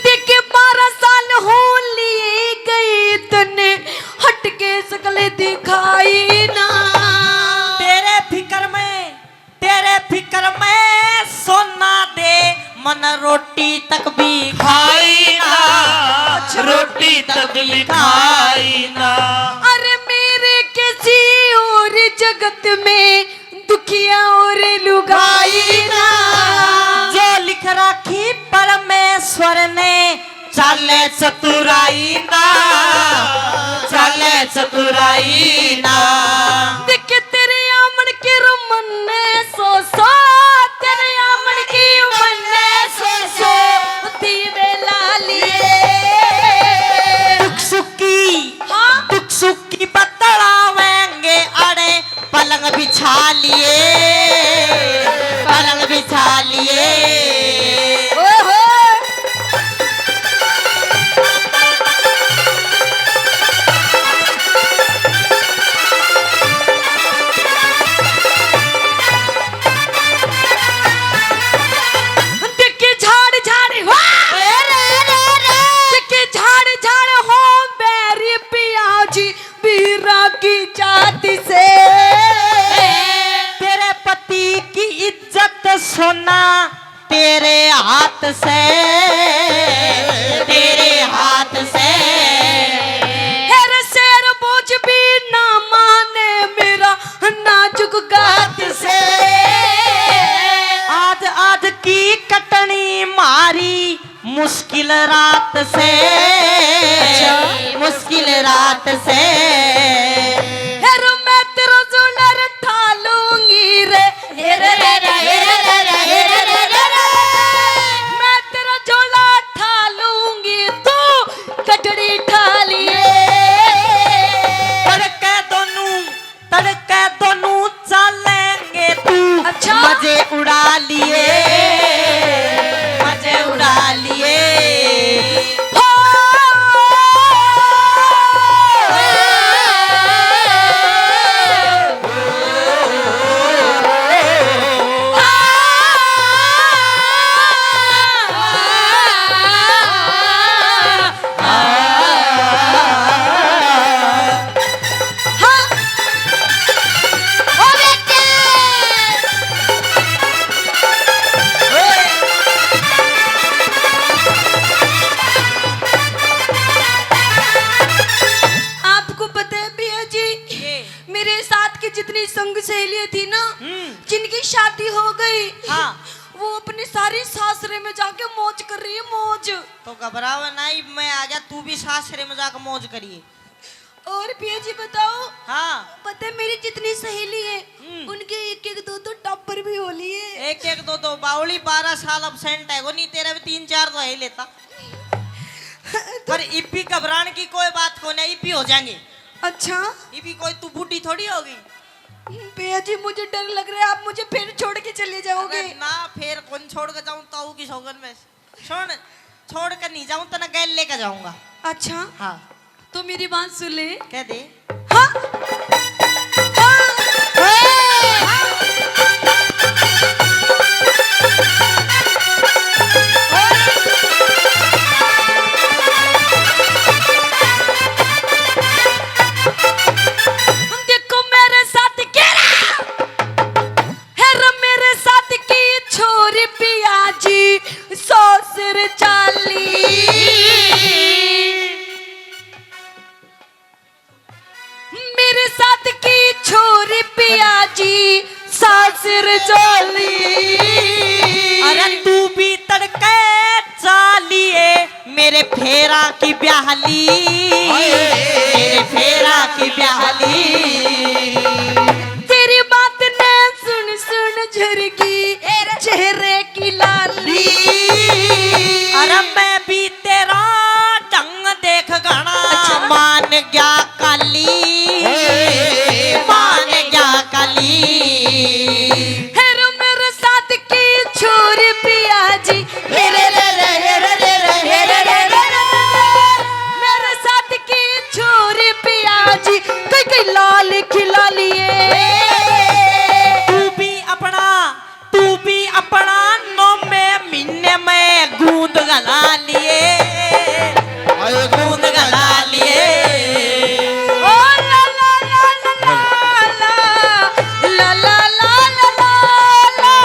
देखे बारह साल हो लिए गए तने, हट के शकल दिखाई ना। तेरे फिक्र में, तेरे फिक्र में सोना दे, मन रोटी तक भी खाई ना, रोटी तक भी खाई ना। अरे मेरे किसी और जगत में दुखिया और लुगाई ना। जो लिख राखी परमेश्वर ने, चाले चतुराई ना, चाले चतुराई ना। देख तेरे आमण के रो मन्ने सो सो, तेरे आमण की मन्ने सो सो, दीवे लालिए। दुख सुख की, हाँ? दुख सुख की बतलावेंगे अड़े, पलंग बिछा लिए, पलंग बिछा लिए। ओहो। देखे झाड़ झाड़, वाह! रे, रे, रे, रे। देखे झाड़ झाड़ हो बैरी पिया जी, बीरा की जाति से। तेरे पति की इज्जत सोना तेरे हाथ से, तेरे हाथ से। हेर शेर बोझ भी ना माने मेरा नाजुक गात से। आज आज की कटनी मारी मुश्किल रात से, अच्छा। मुश्किल रात से। हेर मैं तेरा झोला रे ठा लूंगी रे, हेर रे रे, हेर रे रे, हेर रे रे रे। मैं तेरा झोला ठा लूंगी, तू कटड़ी ठा लिए। पर कह दोनू तड़के दोनों चालेंगे तू, अच्छा। मजे उड़ा लिए, मजे उड़ा लिए। हो। हाँ। ओ बेटे। आपको पता है भैया जी, ये। मेरे साथ की जितनी संग सहेलियां थी ना, हम्म। जिनकी शादी हो गई, हाँ। वो अपने सारे सासरे में जाके मौज कर रही है, मौज। तो घबरावे ना, मैं आ गया, तू भी सासरे में जाके मौज करिए। और पिया जी बताओ। हाँ। पता है मेरी जितनी सहेली है, हम्म। उनके एक एक दो दो टापर भी हो लिए। एक एक दो दो बावली, बारह साल absent है, वो नहीं तेरे भी तीन चार तो है ही लेता। तो पर इब्बी घबराने की कोई बात को नहीं, इब्बी हो जाएंगे। अच्छा। इब्बी कोई तू बूढ़ी थोड़ी होगी। पिया जी मुझे डर लग रहा है, आप मुझे फिर छोड़ के चले जाओगे। अरे ना, फिर कौन छोड़ के जाऊं, ताऊ की सौगन में। सुन, छोड़ कर नहीं जाऊं, तने गैल लेके जाऊंगा। अच्छा। हाँ। तो मेरी बात सुन ले। कह दे। हाँ। हाँ। देखो मेरे साथ कह रहा। हेर मेरे साथ की छोरी पिया जी ससुर चाली। मेरे साथ फेरा की ब्याहली, मेरे फेरा की ब्याहली। तेरी बात ने सुन सुन झरगी चेहरे की लाली। अरे मैं भी तेरा ढंग देख घना अच्छा। मान गया काली, मान गया काली। हेरो मेरे साथ की छोरी पिया जी, हेरे रे रे, हेरे रे रे, हेरे रे रे रे। मेरे साथ की छोरी पिया जी, कई कई लाल खिला लिए। तू भी अपना, तू भी अपना नौमे महीने में गूंद गला लिए, आए गूंद गला लिए। ओ ला ला ला ला ला ला, ला ला ला ला ला ला।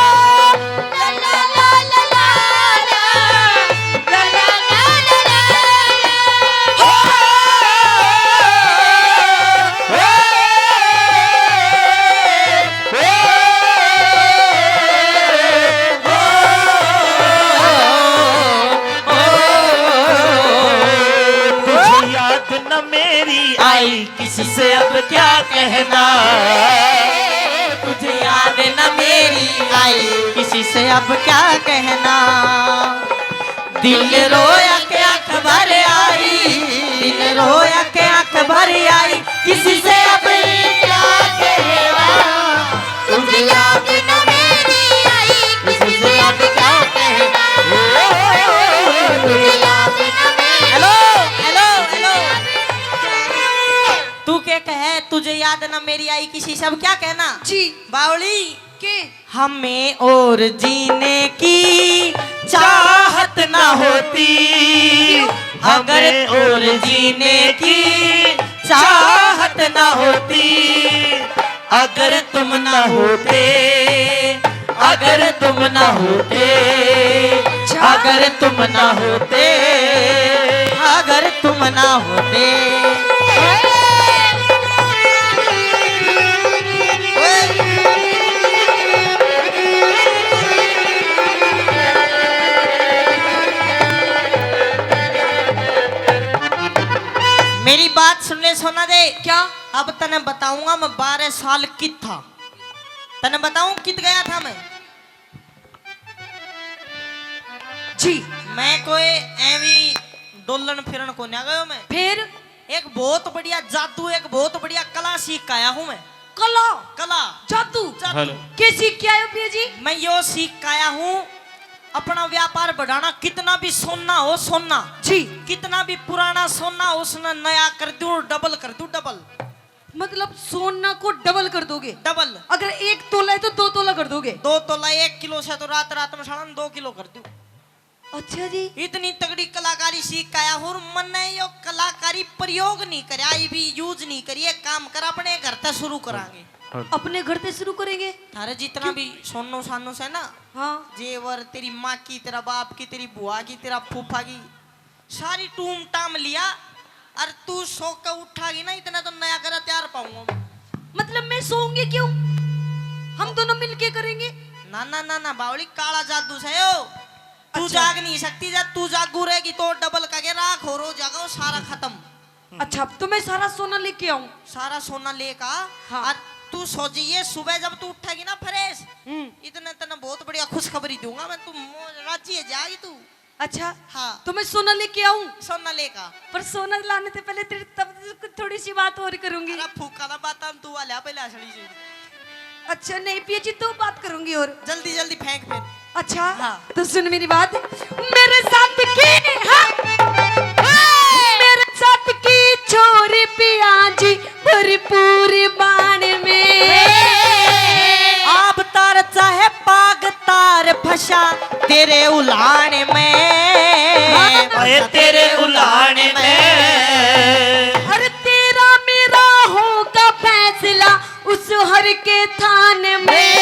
तुझे याद न मेरी आई, किसी से अब क्या कहना। तुझे याद न मेरी आई, किसी से अब क्या कहना। दिल रोया के आंख भर आई, दिल रोया के आंख भर आई, किसी से अब क्या कहना। तुझे याद न मेरी आई, किसी से अब क्या कहना। तुझे याद न मेरी हेलो, हेलो, हेलो। तू के कहे, तुझे याद ना मेरी आई, किसी से अब क्या कहना? जी। बावली। के? हमें और जीने की चाहत ना होती। क्यों? हमें और जीने की चाहत ना होती। अगर तुम ना होते, अगर तुम ना होते, अच्छा। अगर तुम ना होते, अगर तुम ना होते। मेरी बात सुन ले, सोना दे। क्या? अब तने बताऊंगा मैं बारह साल कित था। तने बताऊं कित गया था मैं? जी। मैं कोई एवी डोलन फिरन को ना गयो मैं। फिर? एक बहुत बढ़िया जादू, एक बहुत बढ़िया कला सीख के आया हूँ मैं। कला? कला। जादू? जादू। हेलो। के सीख के आयो पिया जी? मैं यो सीख के आया हूँ, अपना व्यापार बढ़ाना, कितना भी सोना हो, सोना। जी। कितना भी पुराना सोना हो, उसने नया कर दूँ, डबल कर दूँ, डबल। मतलब सोना को डबल कर दोगे? डबल। अगर एक तोला है तो दो तोला कर दोगे? दो तोला एक किलो से तो रात रात में साला दो किलो कर दूँ। अच्छा जी। इतनी तगड़ी कलाकारी सीख के आया हूँ, और मन्ने यो कलाकारी प्रयोग नहीं करया, आई भी use नहीं करी। एक काम कर, अपने घर ते शुरू करांगे। हाँ। अपने घर ते शुरू करेंगे? थारे जितना क्यों? भी सोनो सानो से ना, हाँ। जेवर, तेरी माँ की, तेरा बाप की, तेरी बुआ की, तेरा फूफा की, सारी टूम टाम लिया, और तू सो के उठागी ना, इतना तो नया घर तैयार पाऊंगा। मतलब मैं सोऊंगी क्यों? हम दोनों मिलके करेंगे। ना, ना, ना, ना, बावली, काला जादू से यो। तू अच्छा। जाग नहीं सकती, जब तू जागू रहेगी तो डबल का के राख हो रो जाएगा, वो सारा खत्म। अच्छा, तो मैं सारा सोना लेके आऊं? सारा सोना लेके आ। हाँ। और तू सो जाइए, सुबह जब तू उठेगी ना fresh, हम्म। इतने तने बहुत बढ़िया खुशखबरी दूंगा मैं, तू मो-, राजी है जाएगी तू। अच्छा, हाँ। तो मैं सोना लेके आऊं? सोना लेके आ। पर सोना लाने से पहले तेरे तब थोड़ी सी बात और करूंगी। अरे फूका ना बात, तू वाले पहले असली जी। अच्छा, नहीं पिया जी, तू बात करूंगी और। जल्दी, जल्दी फेंक फिर। अच्छा, हाँ। तो सुन मेरी बात। मेरे साथ की, हाँ, मेरे साथ की छोरी पिया जी भरपूर बाण में। आप तार चाहे पाग तार फंसा तेरे उलाण में। हाँ। ओए तेरे उलाण में। अरे तेरा मेरा होगा फैसला उस हर के थान में।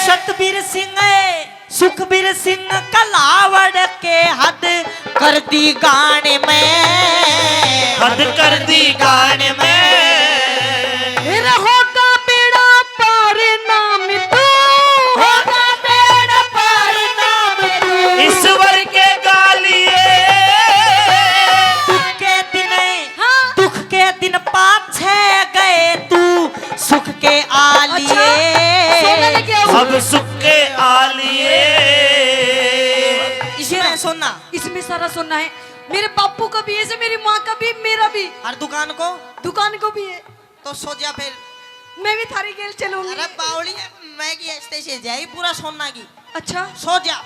सतबीर सिंह, सुखबीर सिंह कलावड़ के हद कर दी गान में। हद कर दी गान में। फिर होगा बेड़ा पार नाम तू। होगा बेड़ा पार नाम तू। ईश्वर के गालिए। सोना। इसमें सारा सोना है। मेरे बापू का भी है, मेरी माँ का भी, मेरा भी। और दुकान को? दुकान को भी है। तो सो जा फिर। मैं भी थारी गेल चलूंगी। अरे बावली है, मैं की ऐसे से जाई पूरा सोना की। अच्छा। सो जा,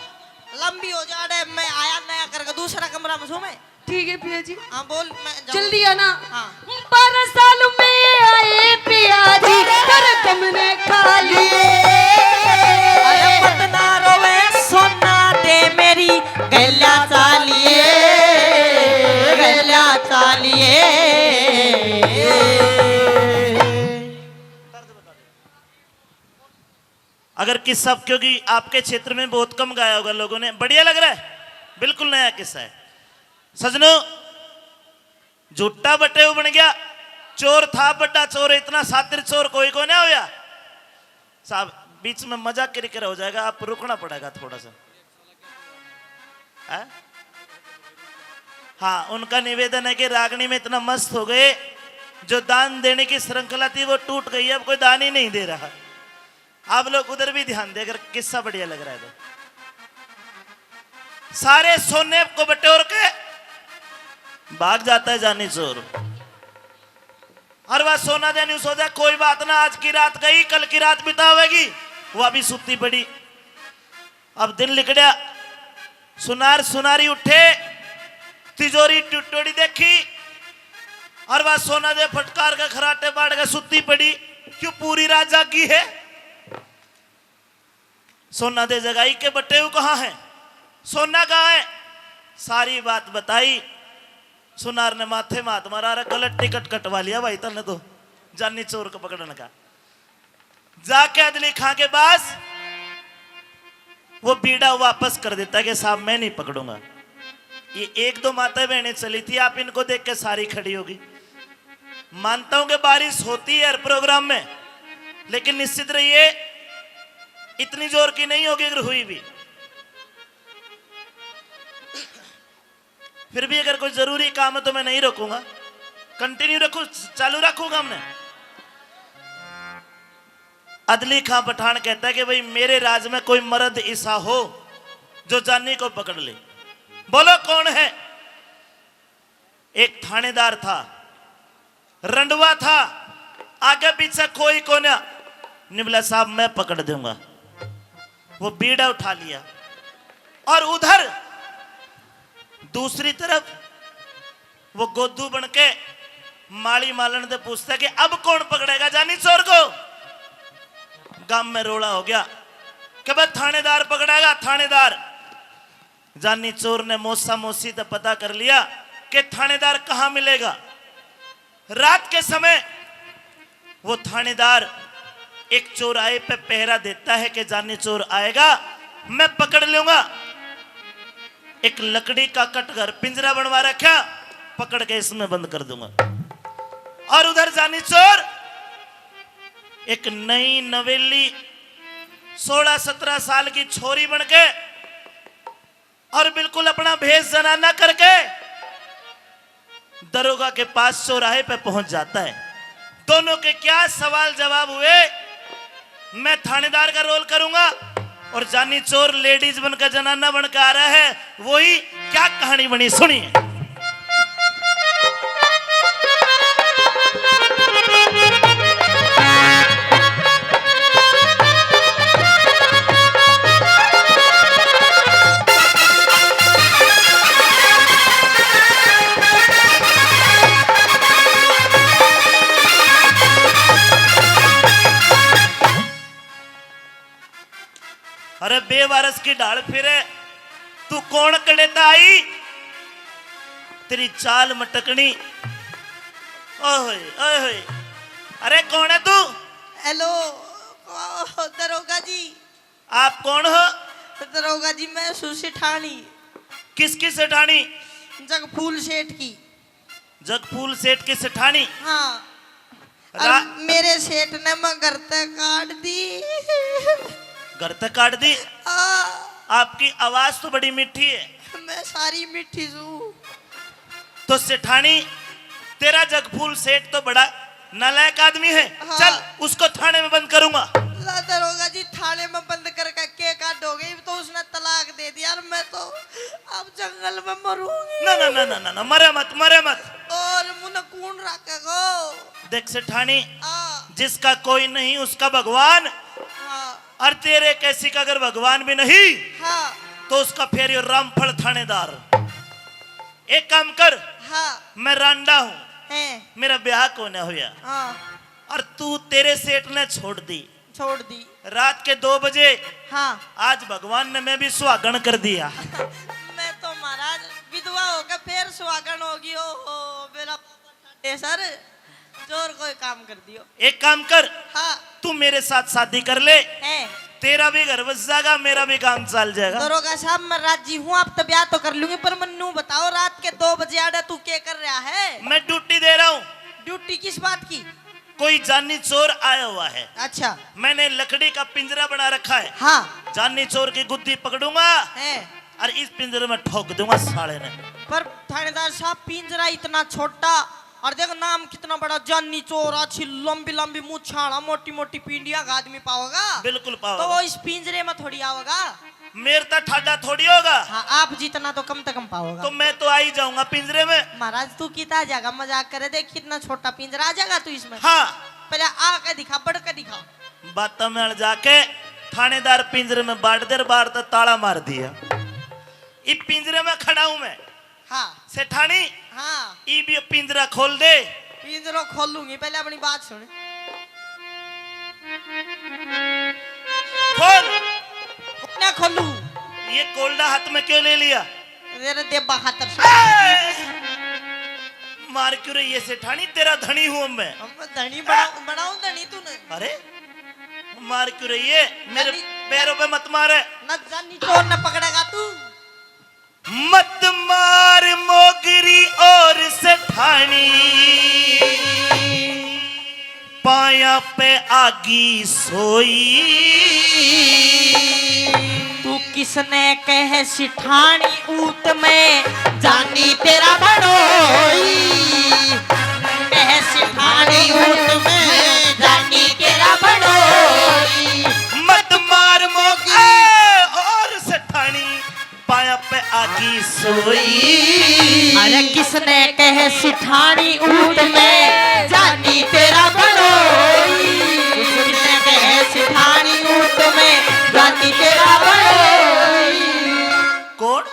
लंबी हो जा। अरे मैं आया नया करके दूसरा कमरा में सो मैं। ठीक है पिया जी। हाँ बोल, मैं जाऊँ। जल्दी आना। हाँ। बारह साल में आए पिया जी, कर तुमने खा लिए। अरे मत ना रोवे सोना दे मेरी गैल्या चालिए, गैल्या चालिए। अगर किस्सा, क्योंकि आपके क्षेत्र में बहुत कम गाया होगा लोगों ने, बढ़िया लग रहा है, बिल्कुल नया किस्सा है सजनो। झूठा बटेऊ बन गया, चोर था बड़ा चोर, इतना शातिर चोर कोई को ना होया। साहब, बीच में मजाक करके हो जाएगा, आप रुकना पड़ेगा थोड़ा सा। हैं? हाँ, उनका निवेदन है कि रागनी में इतना मस्त हो गए, जो दान देने की श्रृंखला थी वो टूट गई, अब कोई दान ही नहीं दे रहा। आप लोग उधर भी ध्यान दे, अगर किस्सा बढ़िया लग रहा है तो। सारे सोने को बटोर के भाग जाता है जानी चोर। और वह सोना देने सोचा, कोई बात ना, आज की रात गई, कल की रात बितावेगी, वह भी सुत्ती पड़ी। अब दिन लिकड़या, सुनार सुनारी उठे, तिजोरी टुटोड़ी देखी, और वह सोना दे फटकार के खराटे बाड़ के सुत्ती पड़ी। क्यों, पूरी रात जागी है। सोना दे जगाई के बटेऊ कहाँ है, सोना कहाँ है? सारी बात बताई। सुनार ने माथे में हाथ मारा, अरे गलत टिकट कटवा लिया भाई तन्ने तो, जानी चोर को पकड़ने का। जाके अदली खां के पास वो बीड़ा वापस कर देता है कि साहब मैं नहीं पकड़ूंगा। ये एक दो माता बहनें चली थी, आप इनको देख के सारी खड़ी होगी। मानता हूं कि बारिश होती है हर प्रोग्राम में, लेकिन निश्चित रहिए इतनी जोर की नहीं होगी अगर हुई भी। फिर भी अगर कोई जरूरी काम है तो मैं नहीं रोकूंगा, कंटिन्यू रखू, चालू रखूंगा हमने। अदली खां पठान कहता है कि भाई मेरे राज में कोई मर्द ऐसा हो जो जानी को पकड़ ले, बोलो कौन है? एक थानेदार था, रंडवा था, आगे पीछे कोई कोन्या। निबला साहब मैं पकड़ दूंगा। वो बीड़ा उठा लिया और उधर दूसरी तरफ वो गोदू बन के माली मालन से पूछता है कि अब कौन पकड़ेगा जानी चोर को। गांव में रोला हो गया कि भाई थानेदार पकड़ेगा, थानेदार। जानी चोर ने मौसा मौसी तै पता कर लिया कि थानेदार कहां मिलेगा। रात के समय वो थानेदार एक चौराहे पे पहरा देता है कि जानी चोर आएगा, मैं पकड़ लूंगा। एक लकड़ी का कटघर, पिंजरा बनवा रखा, पकड़ के इसमें बंद कर दूंगा। और उधर जानी चोर एक नई नवेली सोलह सत्रह साल की छोरी बन के और बिल्कुल अपना भेष जनाना करके दरोगा के पास चौराहे पे पहुंच जाता है। दोनों के क्या सवाल जवाब हुए, मैं थानेदार का रोल करूंगा और जानी चोर लेडीज बनकर, जनाना बनकर आ रहा है, वही क्या कहानी बनी, सुनिए। अरे बेवारस की ढाल फिरे, तू कौन कड़े तै आई? तेरी चाल मटकनी। ओए होए, ओए होए। अरे कौन है तू? हेलो, ओ, दरोगा जी। आप कौन हो? दरोगा जी, मैं सूं सेठानी। किसकी सेठानी? जगफूल सेठ की। जगफूल सेठ की सेठानी? हाँ। रा- और मेरे सेठ ने मैं घर तक काट दी। घर तक काट दी? हाँ। आपकी आवाज तो बड़ी मीठी है। मैं सारी मीठी हूँ। तो सेठानी, तेरा जगफूल सेठ तो बड़ा नालायक आदमी है। हाँ। चल, उसको थाने में बंद करूंगा। दरोगा जी, थाने में बंद करके के काट हो गई, तो उसने तलाक दे दिया और मैं तो अब जंगल में मरूंगी। ना, ना, ना, ना, ना, ना, मरे मत, मरे मत। और मुने कौन रखेगो? देख सेठानी, हाँ। जिसका कोई नहीं उसका भगवान। हाँ। और तेरे कैसी का अगर भगवान भी नहीं, हाँ। तो उसका फेर यो रामफल थानेदार। एक काम कर, हाँ। मैं रांडा हूँ, हैं। मेरा ब्याह कोन्या होया, हाँ। और तू तेरे सेठ ने छोड़ दी, छोड़ दी। रात के दो बजे, हाँ। आज भगवान ने मैं भी सुहागण कर दिया। मैं तो महाराज विधवा होकर फिर सुहागण होगी। ओ हो, मेरा बाबा ठाडे सर, जोर कोई काम कर दियो। एक काम कर, हाँ। तू मेरे साथ शादी कर ले, हैं। तेरा भी घर बस जाएगा, मेरा भी काम चल जाएगा। दरोगा साहब, मैं राजी हूँ, आप तो ब्याह तो कर लूंगी, पर मन्नू बताओ, रात के दो बजे आड़े तू क्या कर रहा है? मैं ड्यूटी दे रहा हूँ। ड्यूटी किस बात की? कोई जानी चोर आया हुआ है। अच्छा। मैंने लकड़ी का पिंजरा बना रखा है। हाँ। जानी चोर की गुद्दी पकड़ूंगा, हैं। और इस पिंजरे में ठोक दूंगा साले ने। पर थानेदार साहब, पिंजरा इतना छोटा, और देख नाम कितना बड़ा, जानी चोर, अच्छी लंबी लंबी मूछां वाला, मोटी मोटी पींडिया का आदमी पाओगा? बिल्कुल पाओगा। तो वो इस पिंजरे में थोड़ी आओगा। मेरे तो ठाडा थोड़ी होगा। हाँ, आप जितना तो कम से कम पाओगा। तो मैं तो आ ही जाऊंगा पिंजरे में। महाराज, तू कितना आ जाएगा? मजाक करे, देख कितना छोटा पिंजरा, आ जाएगा तू इसमें? हाँ। पहले आके दिखा, बढ़ के दिखा। बातों में अड़ जाके थानेदार पिंजरे में बांट दे, बाहर तो ताला मार दिया। इब पिंजरे में खड़ा हूं मैं। हाँ। सेठानी, हाँ। इब ये पिंजरा खोल दे। पिंजरो खोलूंगी, पहले अपनी बात सुन। खोल। ना खोलू। ये कोल्डा हाथ में क्यों ले लिया? तेरे देबा खातर से। ए! मार क्यों रही है सेठानी? तेरा धनी हूं मैं। हम धनी बना-, बनाऊं धनी तूने। अरे, मार क्यों रही है? मेरे धनी पैरों पे मत मारे। ना जानी चोर ने पकड़ेगा तू। मत मार मोगरी और सेठानी, पाया पे आगी सोई। तू किसने कह सिठानी ऊत में जानी तेरा बड़ोई। कह सिठानी ऊत में जानी तेरा बड़ोई। मत मार मोगरी और सेठानी, पाया पे आगी सोई। अरे किसने कह सिठानी ऊत में जानी तेरा बड़ोई। किसने कह सिठानी ऊत में जानी तेरा बड़ोई। कौन?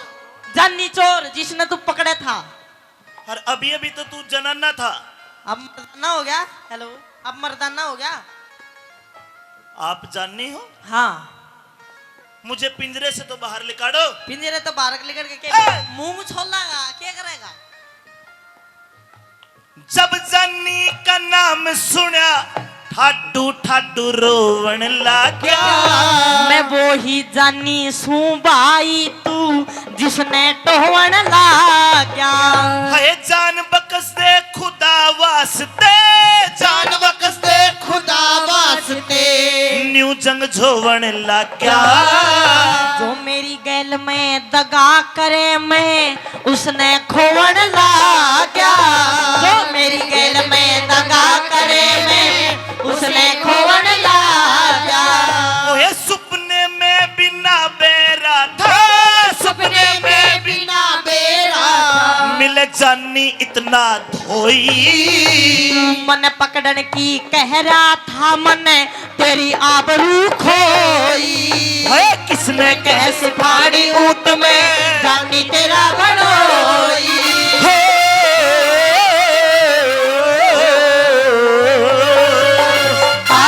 जानी चोर जिसने तू पकड़ा था। और अभी अभी तो तू जनाना था। अब मर्दाना हो गया। हेलो, अब मर्दाना हो गया। आप जानी हो? हाँ। मुझे पिंजरे से तो बाहर निकालो। पिंजरे तो बाहर निकल के के ए! मुंह में छोलागा, क्या करेगा? जब जानी का नाम सुना, ठाडू ठाडू रोवण लाग्या। मैं वो ही जानी सूं भाई तू, जिसने टोहण लाग्या। हाय जान बख्श दे खुदा वास्ते, जान बख्श दे खुदा वास्ते। न्यू जंग झोवण लाग्या। जो मेरी गैल में दगा करे मैं, उसने खोवण लाग्या। जो मेरी गैल में दगा करे मैं, उसने खोवण लाग्या। ओए सुपने में भी ना बेरा था, सुपने में भी ना बेरा था। मिले जानी इतना धोई। मन पकड़न की कह रहा था, मन तेरी आबरू खोई। है किसने कह सिठानी ऊत में जानी तेरा बड़ोई। हे। आ।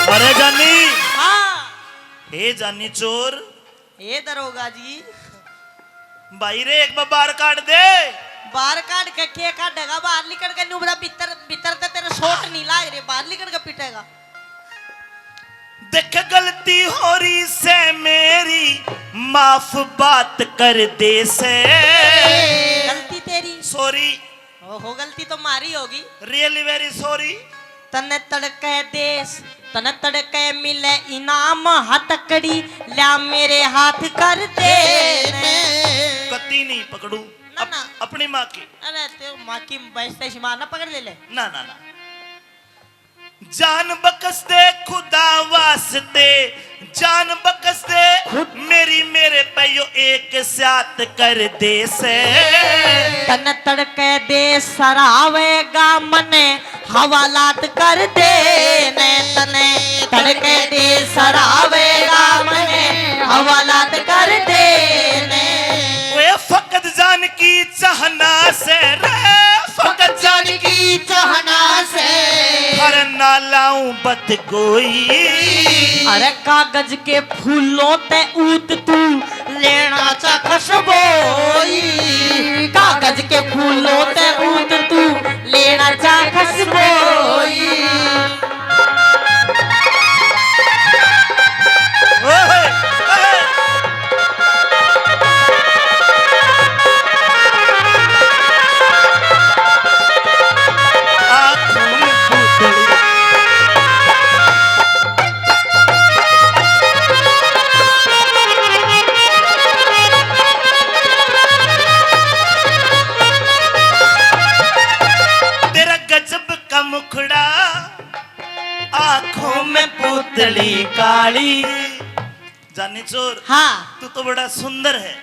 अरे जानी। हाँ। हे जानी चोर। ए दरोगा जी। भाई रे, एक बार बाहर काट दे। बाहर काट के के काटेगा? बाहर निकल के न्यू बता, भीतर, भीतर ते तेरे शॉट नहीं लाग रहे, बाहर निकल के पीटेगा। देख गलती हो रही से मेरी, माफ बात कर दे से। गलती तेरी। सॉरी। ओहो, गलती तो मारी होगी। Really very sorry। तने तड़के देश, तने तड़के मिले इनाम हथकड़ी, ल्या मेरे हाथ कर दे। कती नहीं पकड़ू। ना, ना। अपनी माँ की। अरे, ते माँ की बैसते सी माँ ना पकड़ ले ले। ना, ना, ना। जान बख्श दे खुदा वास्ते, जान बख्श दे खुद। मेरी मेरे पे यो एक साथ कर दे से। तन तड़के दे सरावेगा मने, हवालात कर दे ने। तने तड़के दे सरावेगा मने, हवालात कर दे ने। ओए फकत जान की चाहना से रे, फकत जान की चाहना से। हर ना लाऊं बदगोई। अरे कागज के फूलों ते ऊत तू लेना चा खसबोई। कागज के फूलों ते ऊत तू लेना चा खसबोई। ओए, ओए। आँखों में पूतली। तेरा गजब का मुखड़ा, आँखों में पूतली काली। जानी चोर, हाँ। तू तो बड़ा सुंदर है।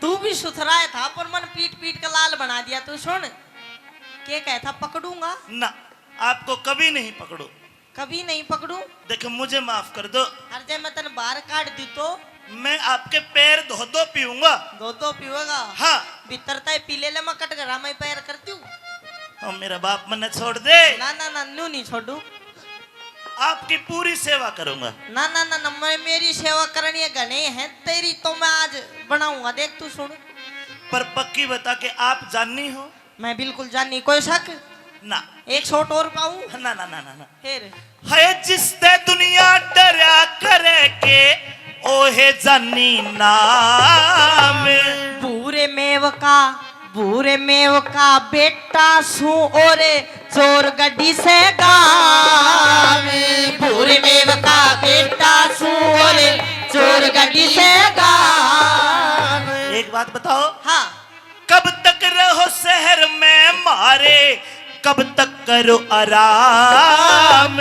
तू भी सुथरा है था, पर मन पीट पीट के लाल बना दिया। तू सुन, के कहे था, पकड़ूंगा? ना, आपको कभी नहीं पकड़ू। कभी नहीं पकड़ू? देखो, मुझे माफ कर दो। अरे, जब मैं तने बाहर काट दूं तो? मैं आपके पैर धो धो पीऊंगा। धो धो पीवेगा? हाँ। भीतर ताई पी ले ले, मैं कटघरा में पैर कर दूं। ओ, मेरा बाप, मन्ने छोड़ दे। ना, ना, ना, न्यू नहीं छोड़ू। आपकी पूरी सेवा करूंगा। ना, ना, ना, ना, मैं, मेरी सेवा करनी है घणे है, तेरी तो मैं आज बनाऊंगा, देख तू सुन। पर पक्की बता के आप जानी हो? मैं बिल्कुल जानी, कोई शक? ना। एक shot और पाऊं? ना, ना, ना, ना, ना। फिर? है जिसते दुनिया डरया करे के, ओ है जानी नाम। भूरे मेव का, भूरे मेव का बेटा सूं और चोर गड्डी से गाम। भूरे मेव का बेटा सूं और चोर गड्डी से गाम। एक बात बताओ। हाँ। कब तक रहो शहर में मारे, कब तक करो आराम?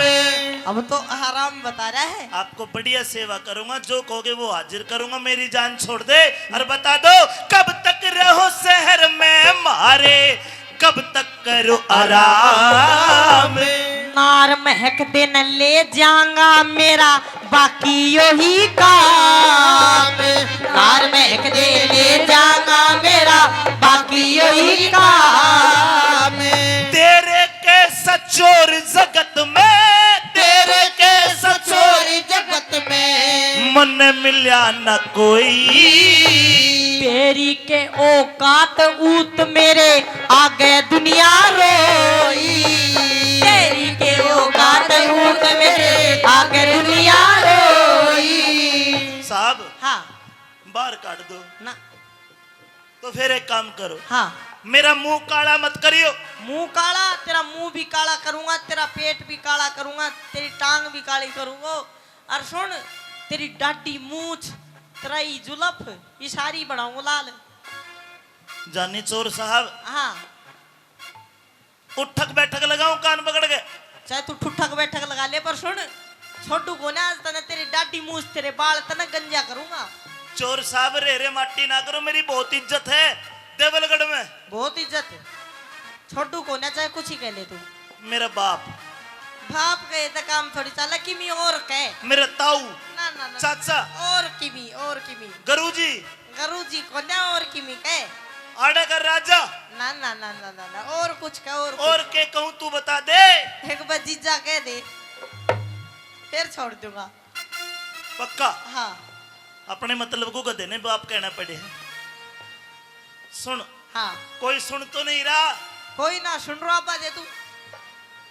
अब तो आराम बता रहा है। आपको बढ़िया सेवा करूंगा, जो कहोगे वो हाजिर करूंगा। मेरी जान छोड़ दे और बता दो, कब तक रहो शहर में मारे, कब तक करो आराम? नार महक दिन ले जाऊंगा मेरा बाकी यो ही काम। नार महक दे ले जाऊंगा मेरा बाकी यो ही काम। तेरे कैसा चोर जगत में, तेरे कैसा चोर जगत में मन मिलया न कोई। तेरी के औकात ऊत मेरे आगे दुनिया रोई। तेरी के औकात ऊत मेरे आगे दुनिया रोई। साहब, हाँ। बाहर काट दो। ना। तो फिर एक काम करो। हाँ। मेरा मुंह काला मत करियो। मुंह काला? तेरा मुंह भी काला करूंगा, तेरा पेट भी काला करूंगा, तेरी टांग भी काली करूंगा। और सुन, तेरी डाडी मूछ, तेरा ई जुलफ, ई सारी बनाऊंगा लाल। जानी चोर साहब। हाँ। उठक बैठक लगाऊं कान पकड़ के? चाहे तू ठुठक बैठक लगा ले, पर सुन, छोड़ू कोन्या आज तने, तेरी डाडी मूछ, तेरे बाल तने गंजा करूंगा। चोर साहब, रे रे माटी ना करो, मेरी बहुत इज्जत है देवलगढ़ में। बहुत इज्जत? छोड़ू कोन्या, चाहे कुछ ही कह ले तू। मेरा बाप। बाप कहे तो काम थोड़ी चाले, किमी और कहे। मेरा ताऊ। ना, ना, ना। चाचा। और किमी, और किमी। गुरुजी। गुरुजी कोन्या, और किमी कहे। आड़ा का राजा। ना, ना, ना, ना, ना, ना, और कुछ कह, और कुछ। और के कहूँ, तू बता दे। एक बार जीजा कह दे, फिर छोड़ दूंगा। पक्का? हाँ। अपने मतलब को गधे ने बाप कहना पड़े है। सुन। हाँ। कोई सुन तो नहीं रहा? कोई ना सुन रहा, आबा दे तू।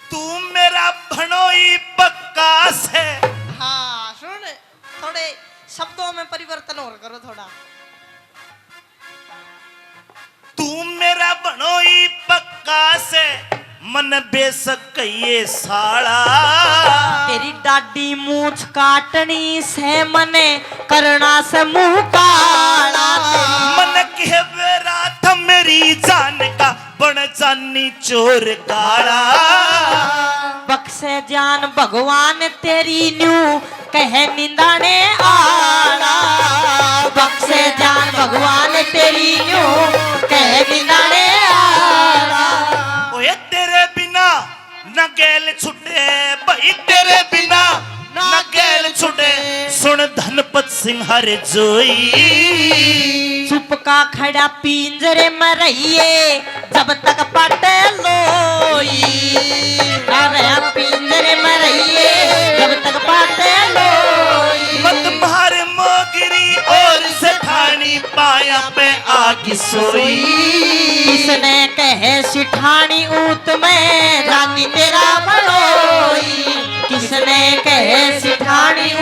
तू मेरा भणोई पक्का से। हाँ, सुन, थोड़े शब्दों में परिवर्तन और करो थोड़ा। तू मेरा भणोई पक्का से, मन बेशक कहिए साला। तेरी डाडी मूछ काटनी से, मने करना से मुंह काला। मन कहे बेरा थम मेरी जान का बन जानी चोर काला। बख्शे जान भगवान तेरी न्यू कह निंदाने आला। बख्शे जान भगवान तेरी न्यू कह निंदाने आला। ओए तेरे बिना ना गैल छुटे भाई, तेरे बिना ना गैल छुटे। सुन धनपत सिंह हर जोई। चुप का खड़ा पिंजरे में रहिए जब तक पाटे लोई। अरे पिंजरे में रहिए जब तक पाटे लोई। मत मार मोगरी और सेठानी पाया पे आग सोई। किसने कहे सिठानी ऊत में रानी तेरा भलोई। किसने कहे सिठानी